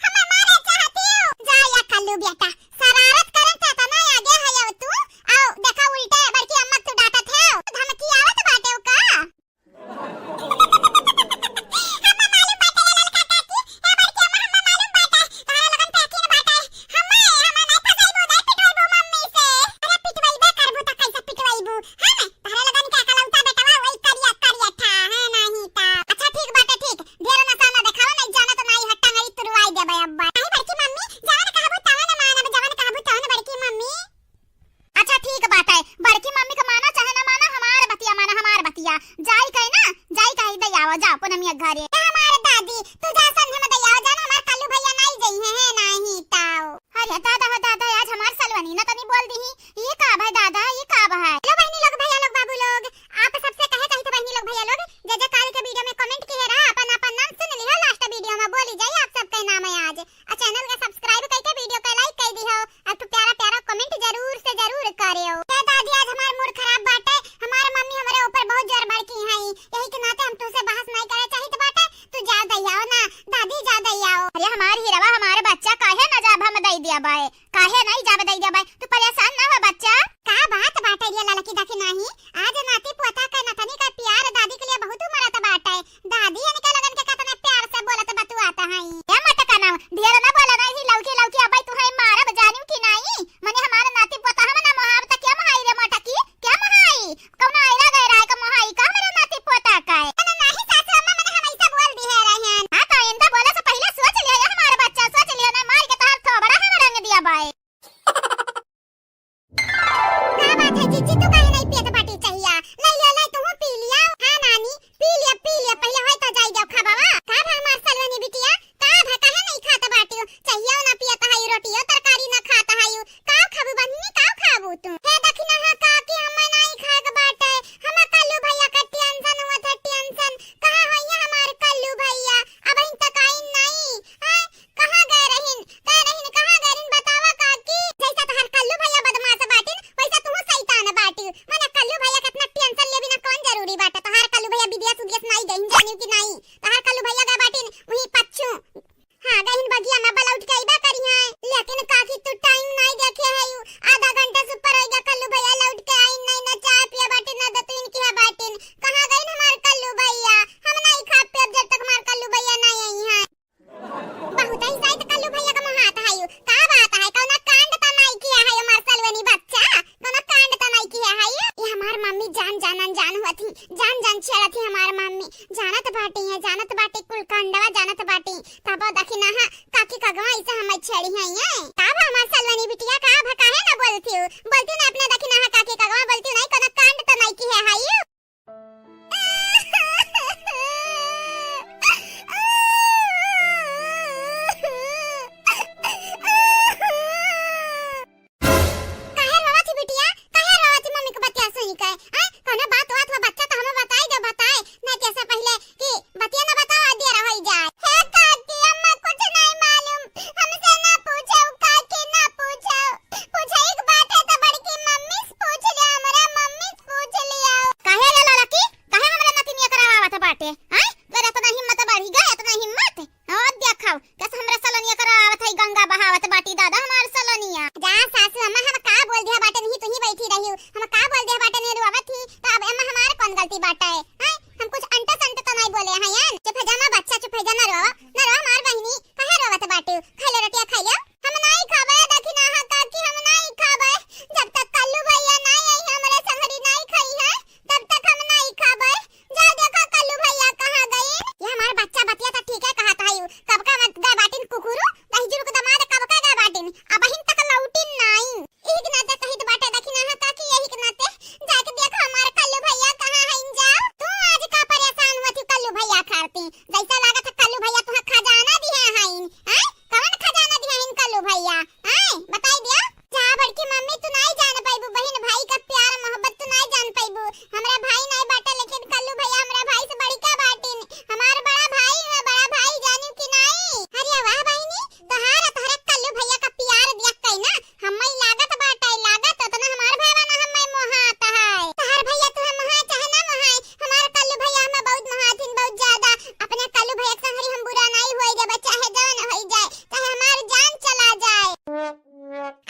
हमें मारे चाहती हो? जा या कल्लू बेटा, शरारत करन थे तना आगे है अब तू। आओ, देखा उल्टे बड़की अम्मा तू डांटत है, धमकी आवत बाटे का? हमें मालूम बाटे ये ललका काकी, ए बड़की अम्मा, हमें मालूम बाटे, तोहरा लगन पैकिन बाटे। हमें, हमें नहीं फंसाइबू, नहीं पिटवाइबू मम्मी से। अरे पिटवाइबे करबू त कैसे पिटवाइबू? हम तोहरा लगन के अकलौता बेटवा वही करिया, करिया ठा है नहीं ता। अच्छा ठीक बाटे, ठीक। ढेर नशा ना देखावा, नहीं जाना तो नहीं हट्टा हरी तुरवाई देबे अब्बा। नहीं बड़की मम्मी, जवन कहबू तवन मानब, जवन कहबू तवन बड़की मम्मी। अच्छा ठीक बाटे, बड़की मम्मी के माना चाहे ना माना, हमार बतिया माना, हमार बतिया। जाई कहे ना, जाई कहे दे आवा, जाओ पुनमिया घरे। ए हमार दादी, तू जा संझे में दे आवा, जाना हमार कल्लू भैया नहीं जई है, है नहीं ताओ। अरे दादा हो दादा, आज हमार सलवनी ना तनी बोल दी। ये का भाई दादा, ये का भाई? हेलो बहनी लोग, भैया लोग, बाबू लोग, आप सबसे कहे चाहिए बहनी लोग, भैया लोग, जे जे काल के वीडियो में कमेंट किए रहा, अपन अपन नाम सुन लिहो, लास्ट वीडियो में बोली जाई आप सबके नाम है आज। आ चैनल के सब्सक्राइब करके वीडियो के लाइक कर दिहो, एक ठो प्यारा प्यारा कमेंट जरूर से जरूर करियो। ए दादी, आज हमार मूड खराब बाटे, हमार मम्मी हमरे ऊपर बहुत जोर भड़की है, यही के नाते हम तुमसे बहस नहीं करे चाहित बाटे। होती, जान जान छेड़त ही हमार मम्मी। जानत बाटी है, जानत बाटी, कुल कांडवा जानत बाटी। तब देखी ना हा, काकी कगवा ऐसे हमें छेड़ी है ये। का बा हमार सलोनी बिटिया, का बा, काहे ना बोलती हूँ? बोलती ना अपने, देखी ना हा, काकी कगवा बोलती हूँ, नहीं कोनो कांड तो नहीं की है, हाई। काहे रोवत ही बिटिया? काहे रोवत ही मम्मी के बतिया सुनी के? हैं? कौनो बात वात हो बच्चा तो हमें बताई दे, बताए। नहीं तो ऐसे पहले कि बतिया ना बताओ, आ देर होई जाए। हे काकी, अम्मा कुछ नहीं मालूम। हमसे ना पूछो काकी, ना पूछो। पूछे एक बात है तो बड़की मम्मी से पूछ लियो, हमरा मम्मी से पूछ लियो। काहे रे लड़की? काहे हमरा नतिनिया करावत बाटे? हैं? तोर इतना हिम्मत बढ़ी गए, इतना हिम्मत? और देखाओ, कैसे हमरा सलोनिया करावत है, गंगा बहावत बाटी दादा हमार सलोनिया। जा सासू अम्मा, हम का बोल दिया बाटे नहीं, तू ही बैठी रही हो। हम का बोल दिया बाटे नहीं, रोवत ही, तो अब अम्मा हमार कौन गलती बाटे है? हैं? हम कुछ अंट संट तो नहीं बोले हैं यार। चुप है जा ना बच्चा, चुप है जा, ना रो, ना रो हमार बहिनी, काहे रोवत बाटे? खाई ले रोटिया खाई ले। हम नहीं खाबे, देखी ना हा काकी, हम नहीं खाबे। जब तक कल्लू भैया नहीं आई, हमरे संगरी नहीं खाई है, तब तक हम नहीं खाबे। जा देखो कल्लू भैया कहाँ गए। ये हमार बच्चा बतिया तो ठीक है कहत है, कब का मत गए बाटिन कुकुरु, दहिजरू के दमाद कब का गए बाटिन, अबहिन तक लौटिन नाई। यही के नाते कहित बाटे, देखी ना हा काकी, यही के नाते जाके देखो हमार कल्लू भैया कहाँ हैं, जाओ। तू आज का परेशान होती कल्लू भैया खातिर? जैसा लागत है कल्लू भैया तुहा खजाना दिहे हैं। हैं? कवन खजाना दिहे हैं कल्लू भैया? हैं? बताई दिया। जा बड़की मम्मी, तू नहीं जान पाइबू बहिन, भाई का प्यार मोहब्बत तू नहीं जान पाइबू। हमरा भाई नहीं बाटे, लेकिन कल्लू भैया हमरा भाई से बड़का बाटिन। हमार बड़ा भाई है, बड़ा भाई, जानू कि नहीं? अरे वाह बहिनी, तोहार तोहरे कल्लू भैया का प्यार दिया कई ना, हम्मे लागत बाटे, लागत उतना हमार भैया ना हम्मे मोहात है। तोहार भैया तू हम मोहाए चाहे ना मोहाए, हमार कल्लू भैया हमें बहुत मोहाथिन, बहुत ज्यादा। अपने कल्लू भैया के संगरी हम बुरा नहीं होई देबे, चाहे जवन होई जाए, चाहे हमार जान चला जाए।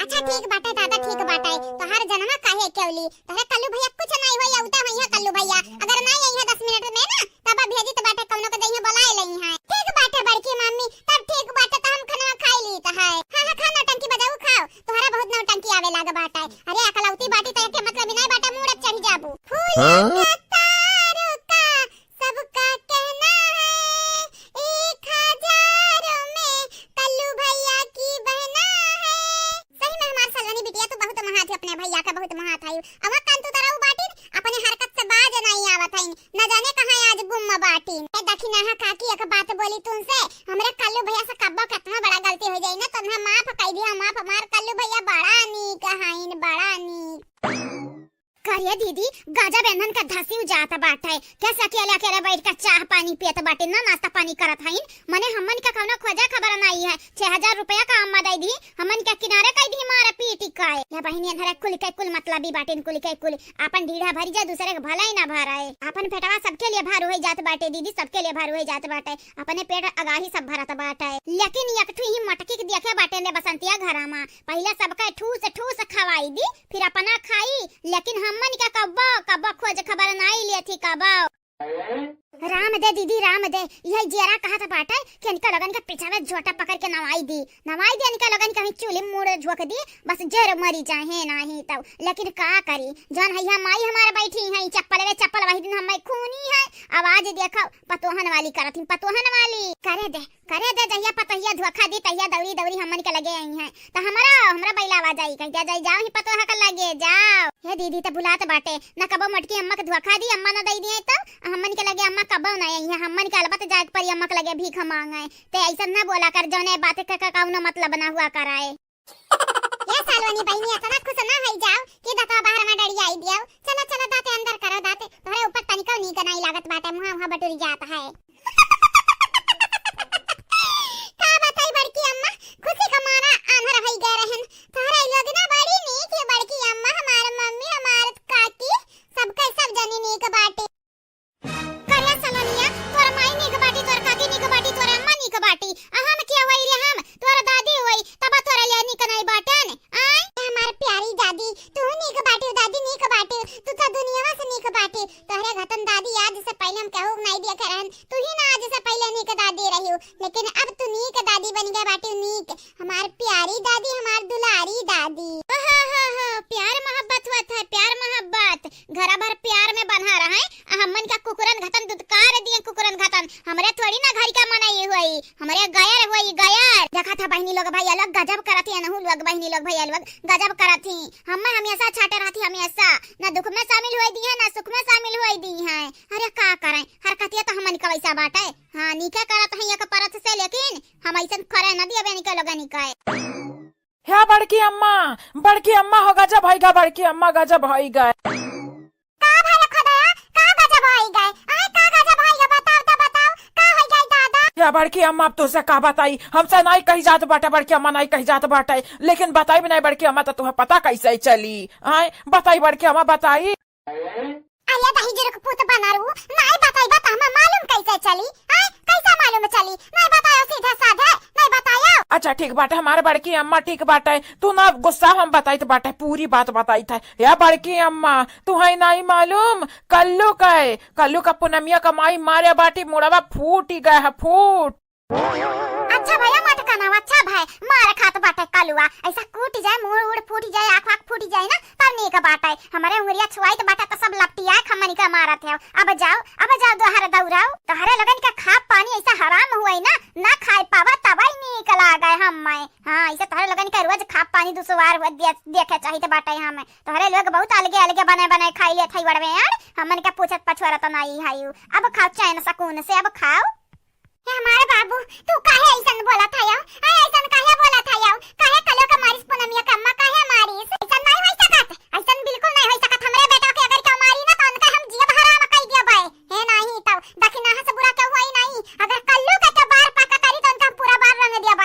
अच्छा ठीक बाटे दादा, ठीक बाटे, तोहार जनमा काहे केवली, तोहरे कल्लू भैया कुछ नहीं होई, उता होई है कल्लू भैया। अगर नहीं आई है दस मिनट में ना, तब भेजी तो बाटे कौनो के जइहे बुलाए लई है। ठीक बाटे बड़की मम्मी, तब ठीक बाटे, तो हम खाना खाई ली तो है। हाँ हाँ, खा, नौटंकी बजाऊ, खाओ, तोहरा बहुत नौटंकी आवे लाग बाटे। अरे अकलौती बाटी तो एके मतलब ही नहीं बाटे, मूड़ चढ़ जाबू। फूल हाँ? कतारों का सबका कहना है, एक हजारों में कल्लू भैया की बहना है। सही में हमार सलोनी बिटिया, तू बहुत महात है, अपने भैया का बहुत महात है। अब कान तू तरऊ बाटिन, अपने हरकत से बाज नहीं आवत है, न जाने कहाँ आज गुम बाटिन। ए दखिनाहा काकी, एक बात बोली तुमसे, हमरे कल्लू भैया से कब्बो कितना बड़ा गलती हो जाई ना, तो उन्हें माफ कर दिया, माफ। हमार कल्लू भैया बड़ा नीक हईन, बड़ा नीक। करे दीदी, गाजा बेंधन का धसी उजात बाटे। कैसे अकेले अकेले बैठ के चाह पानी पियत बाटे, ना नाश्ता पानी करत हईन? मने हमन का कौनो खोजा खबर नाई है। छह हजार रुपया का अम्मा दे दी, हमन के किनारे कई दी मार पीट के। या बहिनी, एनहरे कुल के कुल मतलबी बाटिन, कुल के कुल। आपन ढीढ़ा भरी जाए, दूसरे के भलाई ना भराए। आपन पेटवा सबके लिए भार होई जात बाटे दीदी, सबके लिए भार होई जात बाटे। अपने पेट अगाही सब भरत बाटे। लेकिन एक ठू ही मटकी के देखे बाटे ले बसंतिया घरा मा। पहिले सबके ठूस ठूस खवाई दी, फिर अपना खाई, लेकिन हमन के कब्बो, कब्बो खोज खबर नाई लेथी कब्बो। राम दे दीदी, राम दे, यही जियरा कहत बाटे कि इनका लोगन के पीछा में झोटा पकड़ के नवाई दी, नवाई दी इनका लोगन के, कहीं चूल्ही मुड़ झोंक दी, बस जर मरी जाए नाही तब। लेकिन का करी, जौन हैया माई हमार बैठी हैं चप्पल वे चप्पल, वही दिन हमें खूनी है। आवाज देखो, पतोहन वाली करत ही, पतोहन वाली। करे दे, करे दे, जहिया पतोहिया धोखा दी, तहिया दौरी दौरी हमन के लगे आई हैं। त हमरा, हमरा बैलावा जाई, कह दिया जाई, जाओ ही पतोह के लगे, जाओ। हे दीदी, त बुलात बाटे, न कबो मोटकी अम्मा के धोखा दी, अम्मा न दई दिए तो हमन के लगे अम्मा कबो न आई हैं, हमन के अलबत जाए के परी अम्मा के लगे भीख मांगे। ते ऐसा न बोला कर, जौने बात के का कौनो मतलब ना हुआ कराए। ये सालवनी बहिनी, इतना खुश ना होई जाओ कि दतवा बाहर में डड़ी आई दियो। चलो, चलो, दाते अंदर करो, दाते। तोहरे ऊपर तनिको नीक नाई लागत बाटे, मुहा, मुहा बटुरी जात है। का बताई बड़की अम्मा, खुशी का मारा आंधर होई गए रहन। तोहरे लोग ना बड़ी नीक है बड़की अम्मा, हमार मम्मी, हमार काकी, सबके सब जनी नीक बाटे। करे सलोनिया, तोर माई नीक बाटी, तोर काकी नीक बाटी, तोर अम्मा नीक बाटी। आ हम के होई रे हम? तोर दादी होई, तब तोर लिए नीक नाई बाटन। आय? हमार प्यारी दादी, तू नीक बाटी, दादी नीक बाटी, तू तो दुनिया से नीक बाटी। तोहरे घतन दादी आज से पहले हम केहू नाई देखे रहन, तू ही ना आज से पहले नीक दादी रही हो, लेकिन अब तू नीक दादी बन गए बाटी, नीक। हमार प्यारी दादी, हमार दुलारी दादी। ओहो हो हो, प्यार मोहब्बत हुआ था, प्यार मोहब्बत। घरा भर प्यार में बन्हा रहे, गजब करत ही, हमें हमेशा छाटे रहती, हमेशा। ना दुख में शामिल होई दी है, ना सुख में शामिल होई दी है। अरे का करें, हरकतिया तो हमन का वैसा बाटे। हाँ, नीके करत है एक परत से, लेकिन हम ऐसन करे न दिए बेनी के लोगन के। हे बड़की अम्मा, बड़की अम्मा हो गजब होई गा, बड़की अम्मा गजब होई गा। का भला खुदया, का गजब होई गए? आय, का गजब होई गए? बताओ तो बताओ, का होई गए दादा? या बड़की अम्मा, अब तोसे का बताई, हमसे नाई कही जात बाटे, बड़की अम्मा नाई कही जात बाटे, लेकिन बताई भी नाई बड़की अम्मा, तो तुम्हें पता कैसे चली? आय, बताई बड़की अम्मा, बताई। अरे दही जुरुक पूत बनारू, नाई बताई बा त हमें मालूम कैसे चली? आय, कैसे मालूम चली? नाई बतायो सीधे साधे, नाई बतायो। अच्छा ठीक बाटे, हमारे बड़की अम्मा ठीक बाटे, तू ना गुस्सा, हम बताइत बाटे, पूरी बात बताइत है। या बड़की अम्मा, तुहई नाई मालूम, कल्लू के, कल्लू का पुनमिया का माई मारे बाटी, मुड़वा फूटी गए है, फूट। अच्छा भैया, मटकनवा, अच्छा भाई, मार खात बाटे कलुआ, ऐसा कूट जाए, मुड़ उड़ फूट जाए, आँख वाँख फूट जाए ना, तब नीक बाटे। हमरे उंगरिया छुआई त बाटे त सब लपटिया खमनी का मारत है। अब जाओ, अब जाओ, दोहर दौड़ाओ, तोहरे लोगन का खाब पानी ऐसा हराम हुए ना, ना खाए पावा तब ही नीक लागे हमें। हाँ, ऐसे तोहरे लोगन का रोज खाब पानी दुश्वार हुए दे-, देखे चाहित बाटे हमें। तोहरे लोग बहुत अलगे अलगे बने बने खाई लेत है वड़वे यार, हमन के पूछत पछोरत नाई है। अब खाओ चैन सुकून से, अब खाओ। ए हमारे बाबू, तू काहे ऐसन बोलत हयो? आय, ऐसन काहे बोलत हयो? काहे कलो के मारिस पुनमिया के अम्मा, काहे मारिस? ऐसन नहीं होई सकत, ऐसन बिल्कुल नहीं होई सकत। हमरे बेटा के अगर केहू मारी ना, तो उनका हम जियब हराम कई दियब। हे नहीं, तो दखिनाहा से बुरा केहू होई नहीं। अगर कल्लू के तो बार पाका करी, तो उनका हम पूरा बार रंग दियब।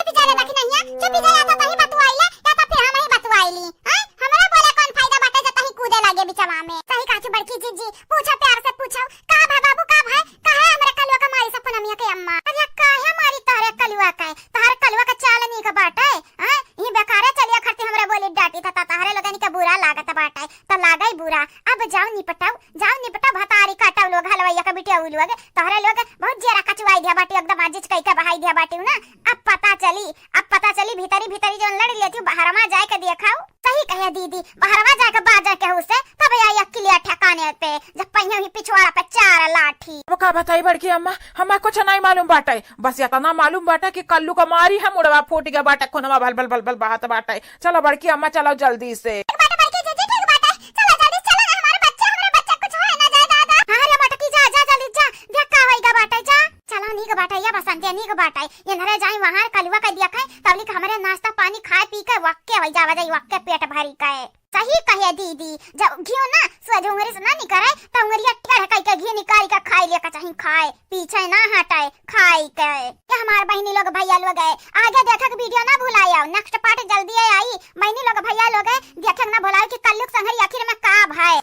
चुप जा रे दखिनहिया, चुप जा, या तो तही बतुआइले, या तो फिर हम ही बतुआइली। हैं? हमरा बोले कौन फायदा बाटे जे तही कूदे लागे बिचवा में। सही कहा छू बड़की जीजी, पूछो प्यार से पूछो, का भा बाबू, का भा, काहे हमरे कलुआ का मारी सब पुनमिया के अम्मा? अरे काहे मारी तोहरे कलुआ का? तोहरे कलुआ का चाल नीक बाटे, हैं? ई बेकारे चलिया खरती हमरे बोली डाटी था, ता तोहरे लोगन के बुरा लागत बाटे, त लागई बुरा। अब जाओ निपटाओ, जाओ निपटाओ, भतारी काटो लोग, हलवैया के बिटिया लोग, तोहरे लोग बहुत जियरा कचुआई दिया बाटी, एकदम आजिज कई के बहाई दिया बाटी ना। अब पता चली, अब पता चली भीतरी भीतरी जौन लड़ लेती, बहरवा जाए के देखाओ। सही कहे दीदी, बहरवा जाए के बाजा केहू से, तब आई अक्किलिया ठिकाने पे, जब पहिया ही पिछवाड़ा पे चार लाठी। अब का बताई बड़की अम्मा, हमें कुछ नहीं मालूम बाटे, बस इतना मालूम बाटे कि कल्लू का मारी है, मुड़वा फूट गया बाटे, खूनवा भल भल भल भल बहत बाटे। चलो बड़की अम्मा, चलो जल्दी से। ठीक बाटे बड़की जीजी, ठीक बाटे। चलो जल्दी चलो ना, हमारे बच्चे, हमारे बच्चे कुछ होए ना जाए दादा। हाँ रे मटकी, जा, जा जल्दी जा, देख का होइगा बाटे, जा। चलो नीक बाटे, या बसंतिया नीक बाटे, ये नरे जाई वहाँ कलुआ कह दिया खाए, तबली के हमारे नाश्ता पानी खाए पी के वक्के होई जावा जाई, वक्के पेट भरी के। सही कहे दीदी, जब घियो ना सोझ उंगरी से ना निकरे, त उंगरिया टेढ़ कई के घी निकाल के खाए लिया के चाही, खाए पीछे ना हटाए। खाई के। ये हमार बहिनी लोग, भैया लोग है, आगे देखक video ना भुलायो, next part जल्दी है आई। बहिनी लोग, भैया लोग है, देखक ना भुलायो कि कल्लुक संघरी आखिर में का भय।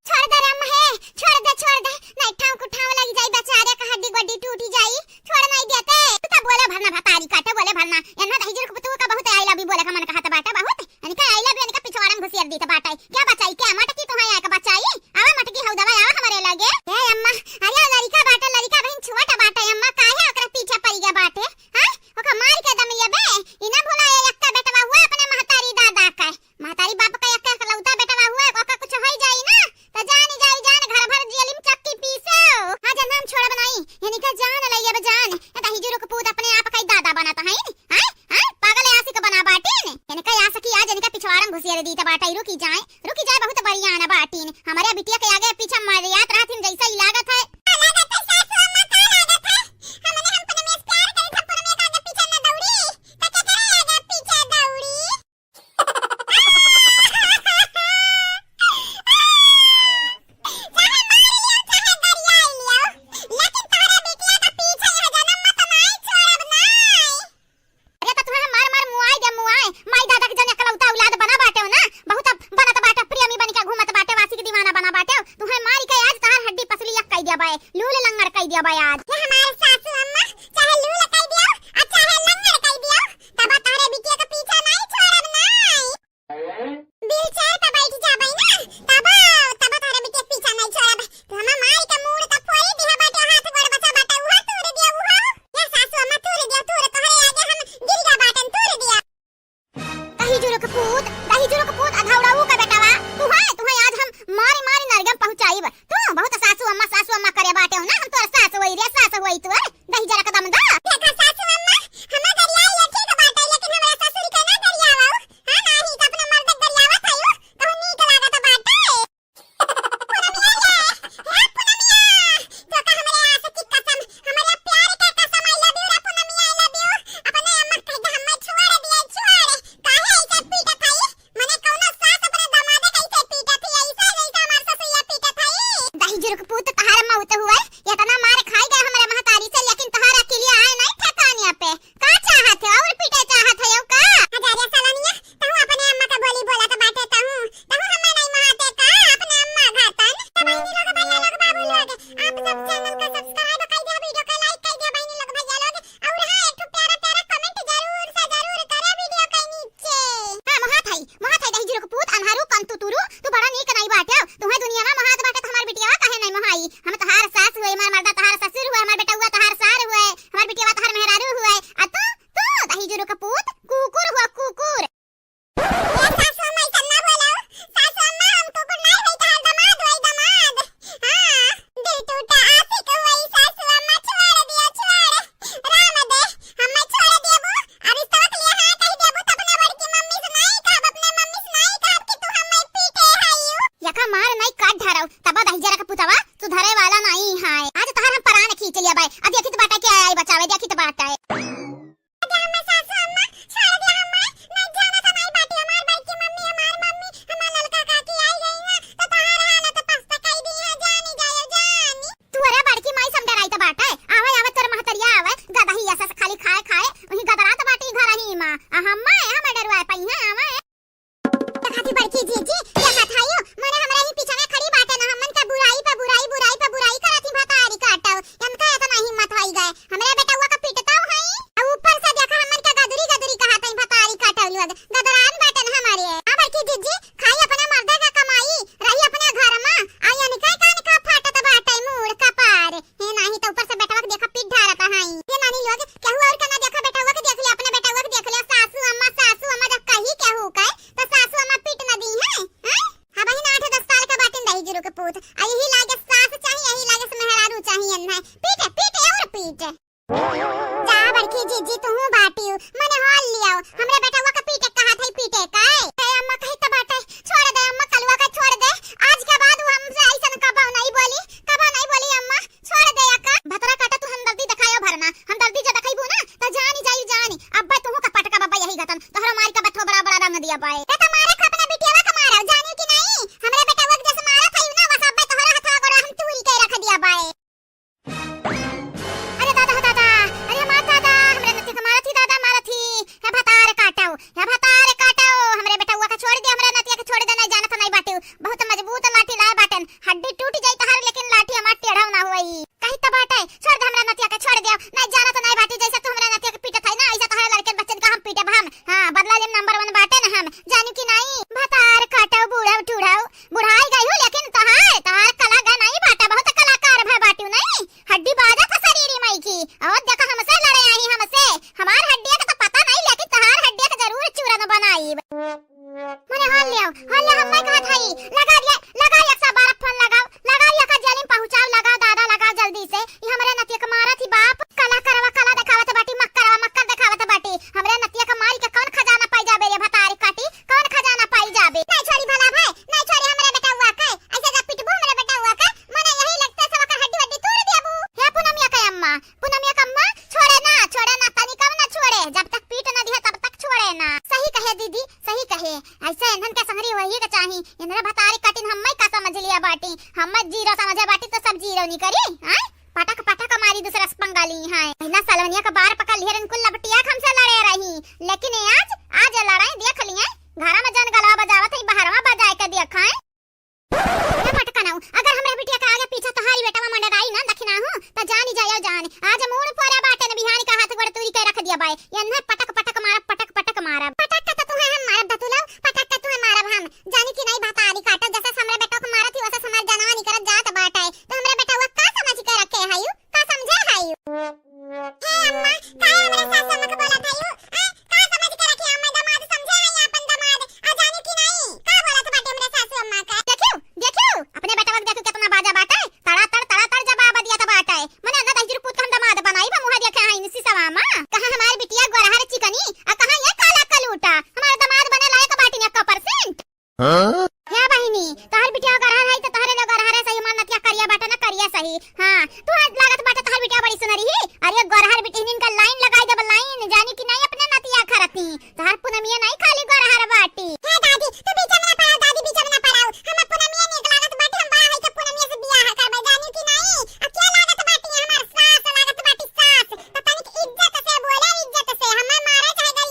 छोड़ दे रे अम्मा हे, छोड़ दे, छोड़ दे, नहीं ठाव को ठाव लग जाई बेचारे का, हड्डी गोड्डी टूटी जाई। छोड़ नहीं देते। तू तो बोले भरना भतारी काटे, बोले भरना। एन्ना दही जुरुक पुतू का बहुत I love you बोले का मन कहत बाटे बहुत। इनका I love you, इनका पिछवाड़ा में घुसियर दीत बाटे। क्या बचाई, क्या मटकी तू है, एक बचाई? आवे मटकी हऊ दवा, आवे हमारे लगे। ए अम्मा, अरे लड़िका बाटे, लड़िका बहिन छोट बाटे, अम्मा काहे ओकरे पीछे पड़ गया बाटे? बाटे। दे हमें सासू अम्मा, छोड़ दे हमें, नहीं जाना तो नहीं बाटी, हमार बड़की मम्मी, हमार मम्मी, हमार ललका काकी आई गई ना, तो तहार हालत पस्त कई दी है, जानी जायो, जानी। तू अरे बड़की माई सम डराई तो बाटे, आवे, आवे तोर महतरिया आवे, गदही ऐसा से खाली खाए, खाए, वही गदरात बाटी घर ही माँ, आ हम्मा, हमें डरवाए पई है, आवे। देखा थी बड़की जीजी, देखा था यो, मने हमरा ही पीछे में खड़ी बाटे ना, हमन का बुराई पे बुराई, बुराई पे बुराई करत ही भतारी काटव। इनका इतना हिम्मत होई गए, हमरे बेटवा का पीटतव हई। आ ऊपर से देखा हमन का गदरी गदरी कहा थई भतारी काटव लोग, गदरान बाटे ना हमारे। हाँ बड़की जीजी, खाई अपने मर्दे का कमाई, रही अपने घर में, आ इनका का निका फाटत बाटे मूड़ कपार। हे नाही तो ऊपर से बेटवा के देखा पीट ढारत हई। ये नानी लोग, केहू और के ना देखा, बेटवा के देख ले, अपने बेटवा के देख ले, सासू अम्मा, सासू अम्मा जब कही केहू के, तो सासू अम्मा पीट न दी है, हैं? हाँ बहिन, आठ दस साल के बाटिन दही जुरु के पूत। आ यही लागे सास चाही, यही लागे से मेहरारू चाही, एन्हे। पीट, पीट और पीट। जा बड़की जीजी, तू बाटियो, मने हाल लियाओ। हमरे बेटवा के पीटे कहा थे, पीटे का? ए अम्मा कही तो बाटे, छोड़ दे अम्मा, कलुआ का छोड़ दे। आज के बाद वो हमसे ऐसन कबो नहीं बोली, कबो नहीं बोली अम्मा। छोड़ दे अक्का, भतरा काटा तू हमदर्दी देखायो भरना, हमदर्दी जे देखइबू ना, त जानी जाई जानी, अब्बे तुहू का पटका बब्बा यही गतन, तोहरो मारी का बथो बड़ा बड़ा रंग दिया बाए। ते तो मारे खा अपने बिटियावा का मारो, जानी कि नहीं, हमरे बेटवा के जैसे मारत हई ना, बस अब्बे तोहरो हथवा गोड़ा हम तूरी के रख दिया बाए। अरे दादा हो दादा, अरे हमार दादा, हमरे नतिया का मारत ही दादा, मारत ही, हे भतार काटो, हे भतार काटो, हमरे बेटवा का छोड़ दे, हमरे नतिया का छोड़ दे, नहीं जानत नहीं बाटू, बहुत मजबूत लाठी लाए बाटन, हड्डी टूट जाई तहार, लेकिन लाठी हमार टेढ़ा ना होई। कही त बाटे, छोड़ दे हमरा नतिया के, छोड़ दे। नहीं जाना तो नहीं बाटी, जैसे तू हमरा नतिया के पीटत है ना, ऐसे तोहरे लड़के बच्चन का हम पीटे हम। हाँ, बदला लेम नंबर वन बाटे ना हम, जानू कि नहीं? भतार काटो, बूढ़ो टूढ़ो, बुढ़ाई गई हो, लेकिन तोहार, तोहार कला गा नहीं बाटे, बहुत कलाकार भे बाटू नहीं, हड्डी बाजत है शरीर माई की। और देखा हमसे लड़े आई, हमसे, हमार हड्डी का तो पता नहीं, लेकिन तोहार हड्डी का जरूर चूरन बनाई। मने हाल लियाओ, हाल लियाओ, हम नहीं कहत हई। लगा दिया, लगा एक सौ बारह फोन लगाओ, लगा दिया का जेल में पहुँचाओ, लगाओ दादा, लगाओ जल्दी से। ई हमरे नतिया के मारत ही बाप, कला करवा कला देखावत बाटी, मक्करवा मक्कर देखावत बाटी। हमरे नतिया के मारी के कौन खजाना पाई जाबे रे भतारी काटी, कौन खजाना पाई जाबे? नहीं छोड़ी भला भाई, नहीं छोड़ी हमरे बेटवा के। ऐसे जब पिटबू हमरे बेटवा के, मने यही लगते सब ओकर हड्डी वड्डी तोड़ देबू। हे पूनमिया के अम्मा, पूनमिया के अम्मा, छोड़े ना, छोड़े ना, तनिकवा ना छोड़े, जब तक पीट ना दिहे तब तक छोड़े ना। सही कहे दीदी, सही कहे। ऐसे इन्हन के संगरी वही के चाही। इन्हरे भतारी कटिन हम्मे का समझ लिया बाटी, हम्मे जीरो समझे बाटी तो सब जीरो निकरी, हैं? पटक पटक मारी दूसरा से पंगा ली हैं। पहला सलवनिया का बार पकड़ लिहे रहन कुल लपटिया के हमसे लड़े रही, लेकिन ये आज, आज ये लड़ाई देख लिए, घर में जन गला बजावत है, बाहर में बजाए के देखाएं। ए मटकनऊ, अगर हमरे बिटिया के आगे पीछे तोहारी बेटवा मंडराई ना दखिनाहू, त जानी जायो जान। आज मूड़ फोरे बाटे न बिहानी का हाथ गोड़ तूरी के रख दिया बाय। एन्हे पटक पटक मारब, पटक पटक मारब। पटक के त तुहे हम मारब दतुलऊ, पटक के तुहे मारब हम। जानी कि नहीं भतारी काटो, जैसे हमरे बेटवा के मारत ही, वैसे हमार जनवा निकरत जात बाटे। तो हमरे बेटवा का समझ के रखे हयू? का समझे हयू? हे अम्मा, काहे हमरे सास अम्मा के बोलत हयू? आ, का समझ के रखे हमें दमाद समझे हई आपन दमाद? आ जानी कि नहीं? का बोलत बाटे हमरे सासू अम्मा का? देखियो, देखियो, अपने बेटवा के देखियो कितना बाजा बाटे, तड़ा तड़, तड़ा तड़ जवाब दिया त बाटे। मने अन्ना दहिजरू पूत के हम दमाद बनाई बा, मुहा देखे हई निसी सवा माँ। कहाँ हमार बिटिया गोरहर चिकनी, आ कहाँ ये काला कलूटा? हमार दमाद बने लायक बाटी ने का परसेंट? हाँ? हे बहिनी, तोहर बिटिया गरहर है, तो तोहरे लोग गरहर है, सही मान नतिया करिया बाटे ना, करिया सही। हाँ, तू आज लागत बाटे तोहर बिटिया बड़ी सुनरी है। अरे गरहर बिटिहनिन का लाइन लगाई देब, लाइन, जानी कि नहीं अपने नतिया खरती। तोहर पुनमिया नहीं खाली गरहर बाटी। हे दादी, तू बीच में ना पड़ाओ, दादी बीच में ना पड़ाओ। हम पुनमिया नीक लागत बाटी, हम बड़ा होई के पुनमिया से बियाह करबे, जानी कि नहीं? अब क्या लागत बाटी हमार सास, लागत बाटी सास। तो तनिक इज्जत से बोले, इज्जत से। हमें मारे चाहे गली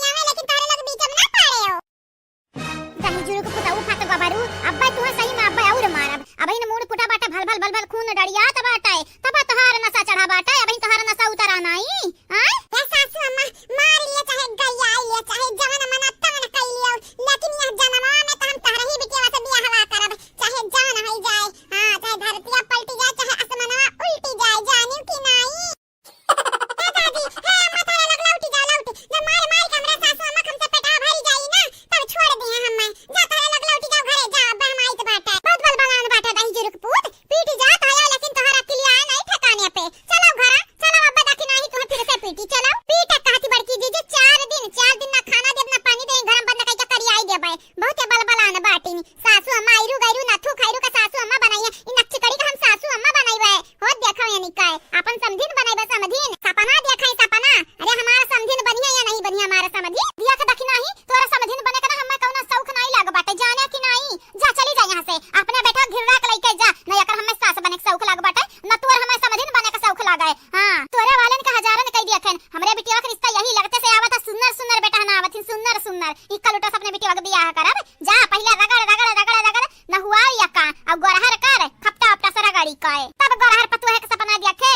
ई कलुटा से अपने बिटिया के बियाह करब। जा पहिले रगड़, रगड़, रगड़, रगड़, नहुआ या का, अउ गोरहर कर, खपटा उपटा से रगड़ी कए, तब गोरहर पतोह के सपना देखे।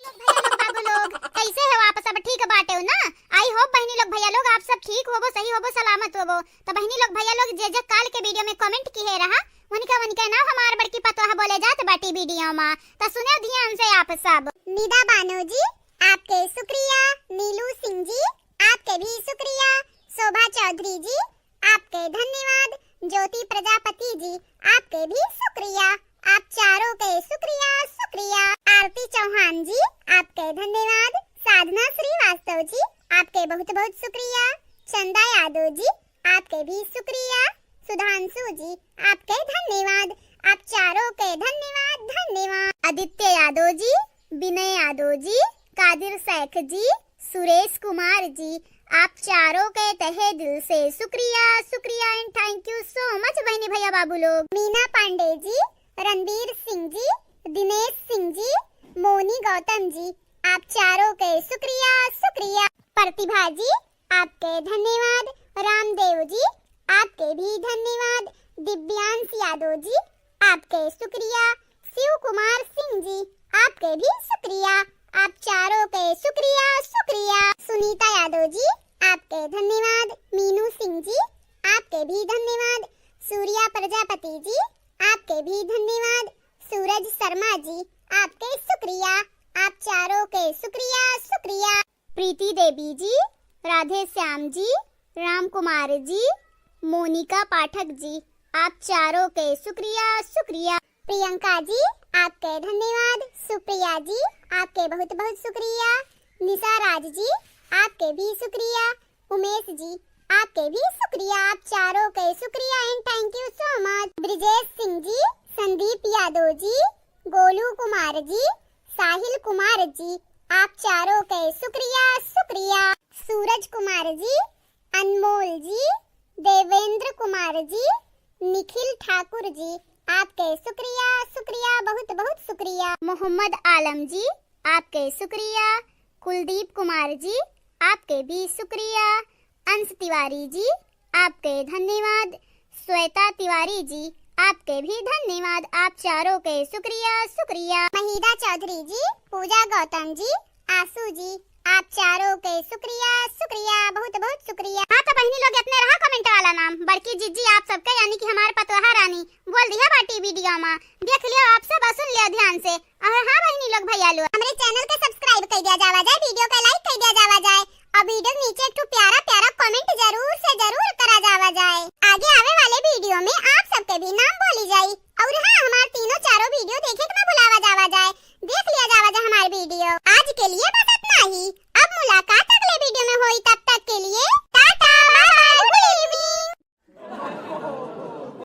लोग, भैया लोग, बाबू लोग, कैसे हो आप सब? ठीक बाटे हो ना? I hope बहिनी लोग, भैया लोग, आप सब ठीक होबो, सही होबो, सलामत होबो। तो बहिनी लोग, भैया लोग, जे जे काल के video में comment किहे रहा, उनका, उनका नाम हमार बड़की पतोह बोले जात बाटी video मा। तो सुने ध्यान से आप सब। निदा बानो जी, आपके शुक्रिया। नीलू सिंह जी, आपके भी शुक्रिया। शोभा चौधरी जी, आपके धन्यवाद। ज्योति प्रजापति जी, आपके भी शुक्रिया। आप चारों के शुक्रिया, शुक्रिया। आरती चौहान जी, आपके धन्यवाद। साधना श्रीवास्तव जी, आपके बहुत बहुत शुक्रिया। चंदा यादव जी, आपके भी शुक्रिया। सुधांशु जी, आपके धन्यवाद। आप चारों के धन्यवाद, धन्यवाद। आदित्य यादव जी, विनय यादव जी, कादिर शेख जी, सुरेश कुमार जी, आप चारों के तहे दिल से शुक्रिया, शुक्रिया and thank you so much बहिनी भैया बाबू लोग। मीना पांडे जी, रणबीर सिंह जी, दिनेश सिंह जी, मोनी गौतम जी, आप चारों के शुक्रिया, शुक्रिया। प्रतिभा जी, आपके धन्यवाद। रामदेव जी, आपके भी धन्यवाद। दिव्यांश यादव जी, आपके शुक्रिया। शिव कुमार सिंह जी, आपके भी शुक्रिया। आप चारों के शुक्रिया, शुक्रिया। सुनीता यादव जी, आपके धन्यवाद। मीनू सिंह जी, आपके भी धन्यवाद। सूर्या प्रजापति जी, आपके भी धन्यवाद। सूरज शर्मा जी, आपके शुक्रिया। आप चारों के शुक्रिया, शुक्रिया। प्रीति देवी जी, राधे श्याम जी, राम कुमार जी, मोनिका पाठक जी, आप चारों के शुक्रिया, शुक्रिया। प्रियंका जी, आपके धन्यवाद। सुप्रिया जी, आपके बहुत बहुत शुक्रिया। निशा राज जी, आपके भी शुक्रिया। उमेश जी, आपके भी शुक्रिया। आप चारों के शुक्रिया and thank you so much। ब्रिजेश सिंह जी, संदीप यादव जी, गोलू कुमार जी, साहिल कुमार जी, आप चारों के शुक्रिया, शुक्रिया। सूरज कुमार जी, अनमोल जी, देवेंद्र कुमार जी, निखिल ठाकुर जी, आपके शुक्रिया, शुक्रिया, बहुत बहुत शुक्रिया। मोहम्मद आलम जी, आपके शुक्रिया। कुलदीप कुमार जी, आपके भी शुक्रिया। अंश तिवारी जी, आपके धन्यवाद। श्वेता तिवारी जी, आपके भी धन्यवाद। आप चारों के शुक्रिया, शुक्रिया। महीदा चौधरी जी, पूजा गौतम जी, आशु जी, आप चारों के शुक्रिया, शुक्रिया, बहुत बहुत शुक्रिया। हाँ तो बहिनी लोग, इतने रहा comment वाला नाम। बड़की जिज्जी आप सबके यानी कि हमार पतोहा रानी बोल दिया बाटी video मा। देख लियो आप सब और सुन लियो ध्यान से। और हाँ बहिनी लोग, भैया लोग, हमरे channel के subscribe कर दिया जावा जाए, video के like कर दिया जावा जाए और video के नीचे एक ठो प्यारा प्यारा comment जरूर से जरूर करा जावा जाए। आगे आवे वाले video में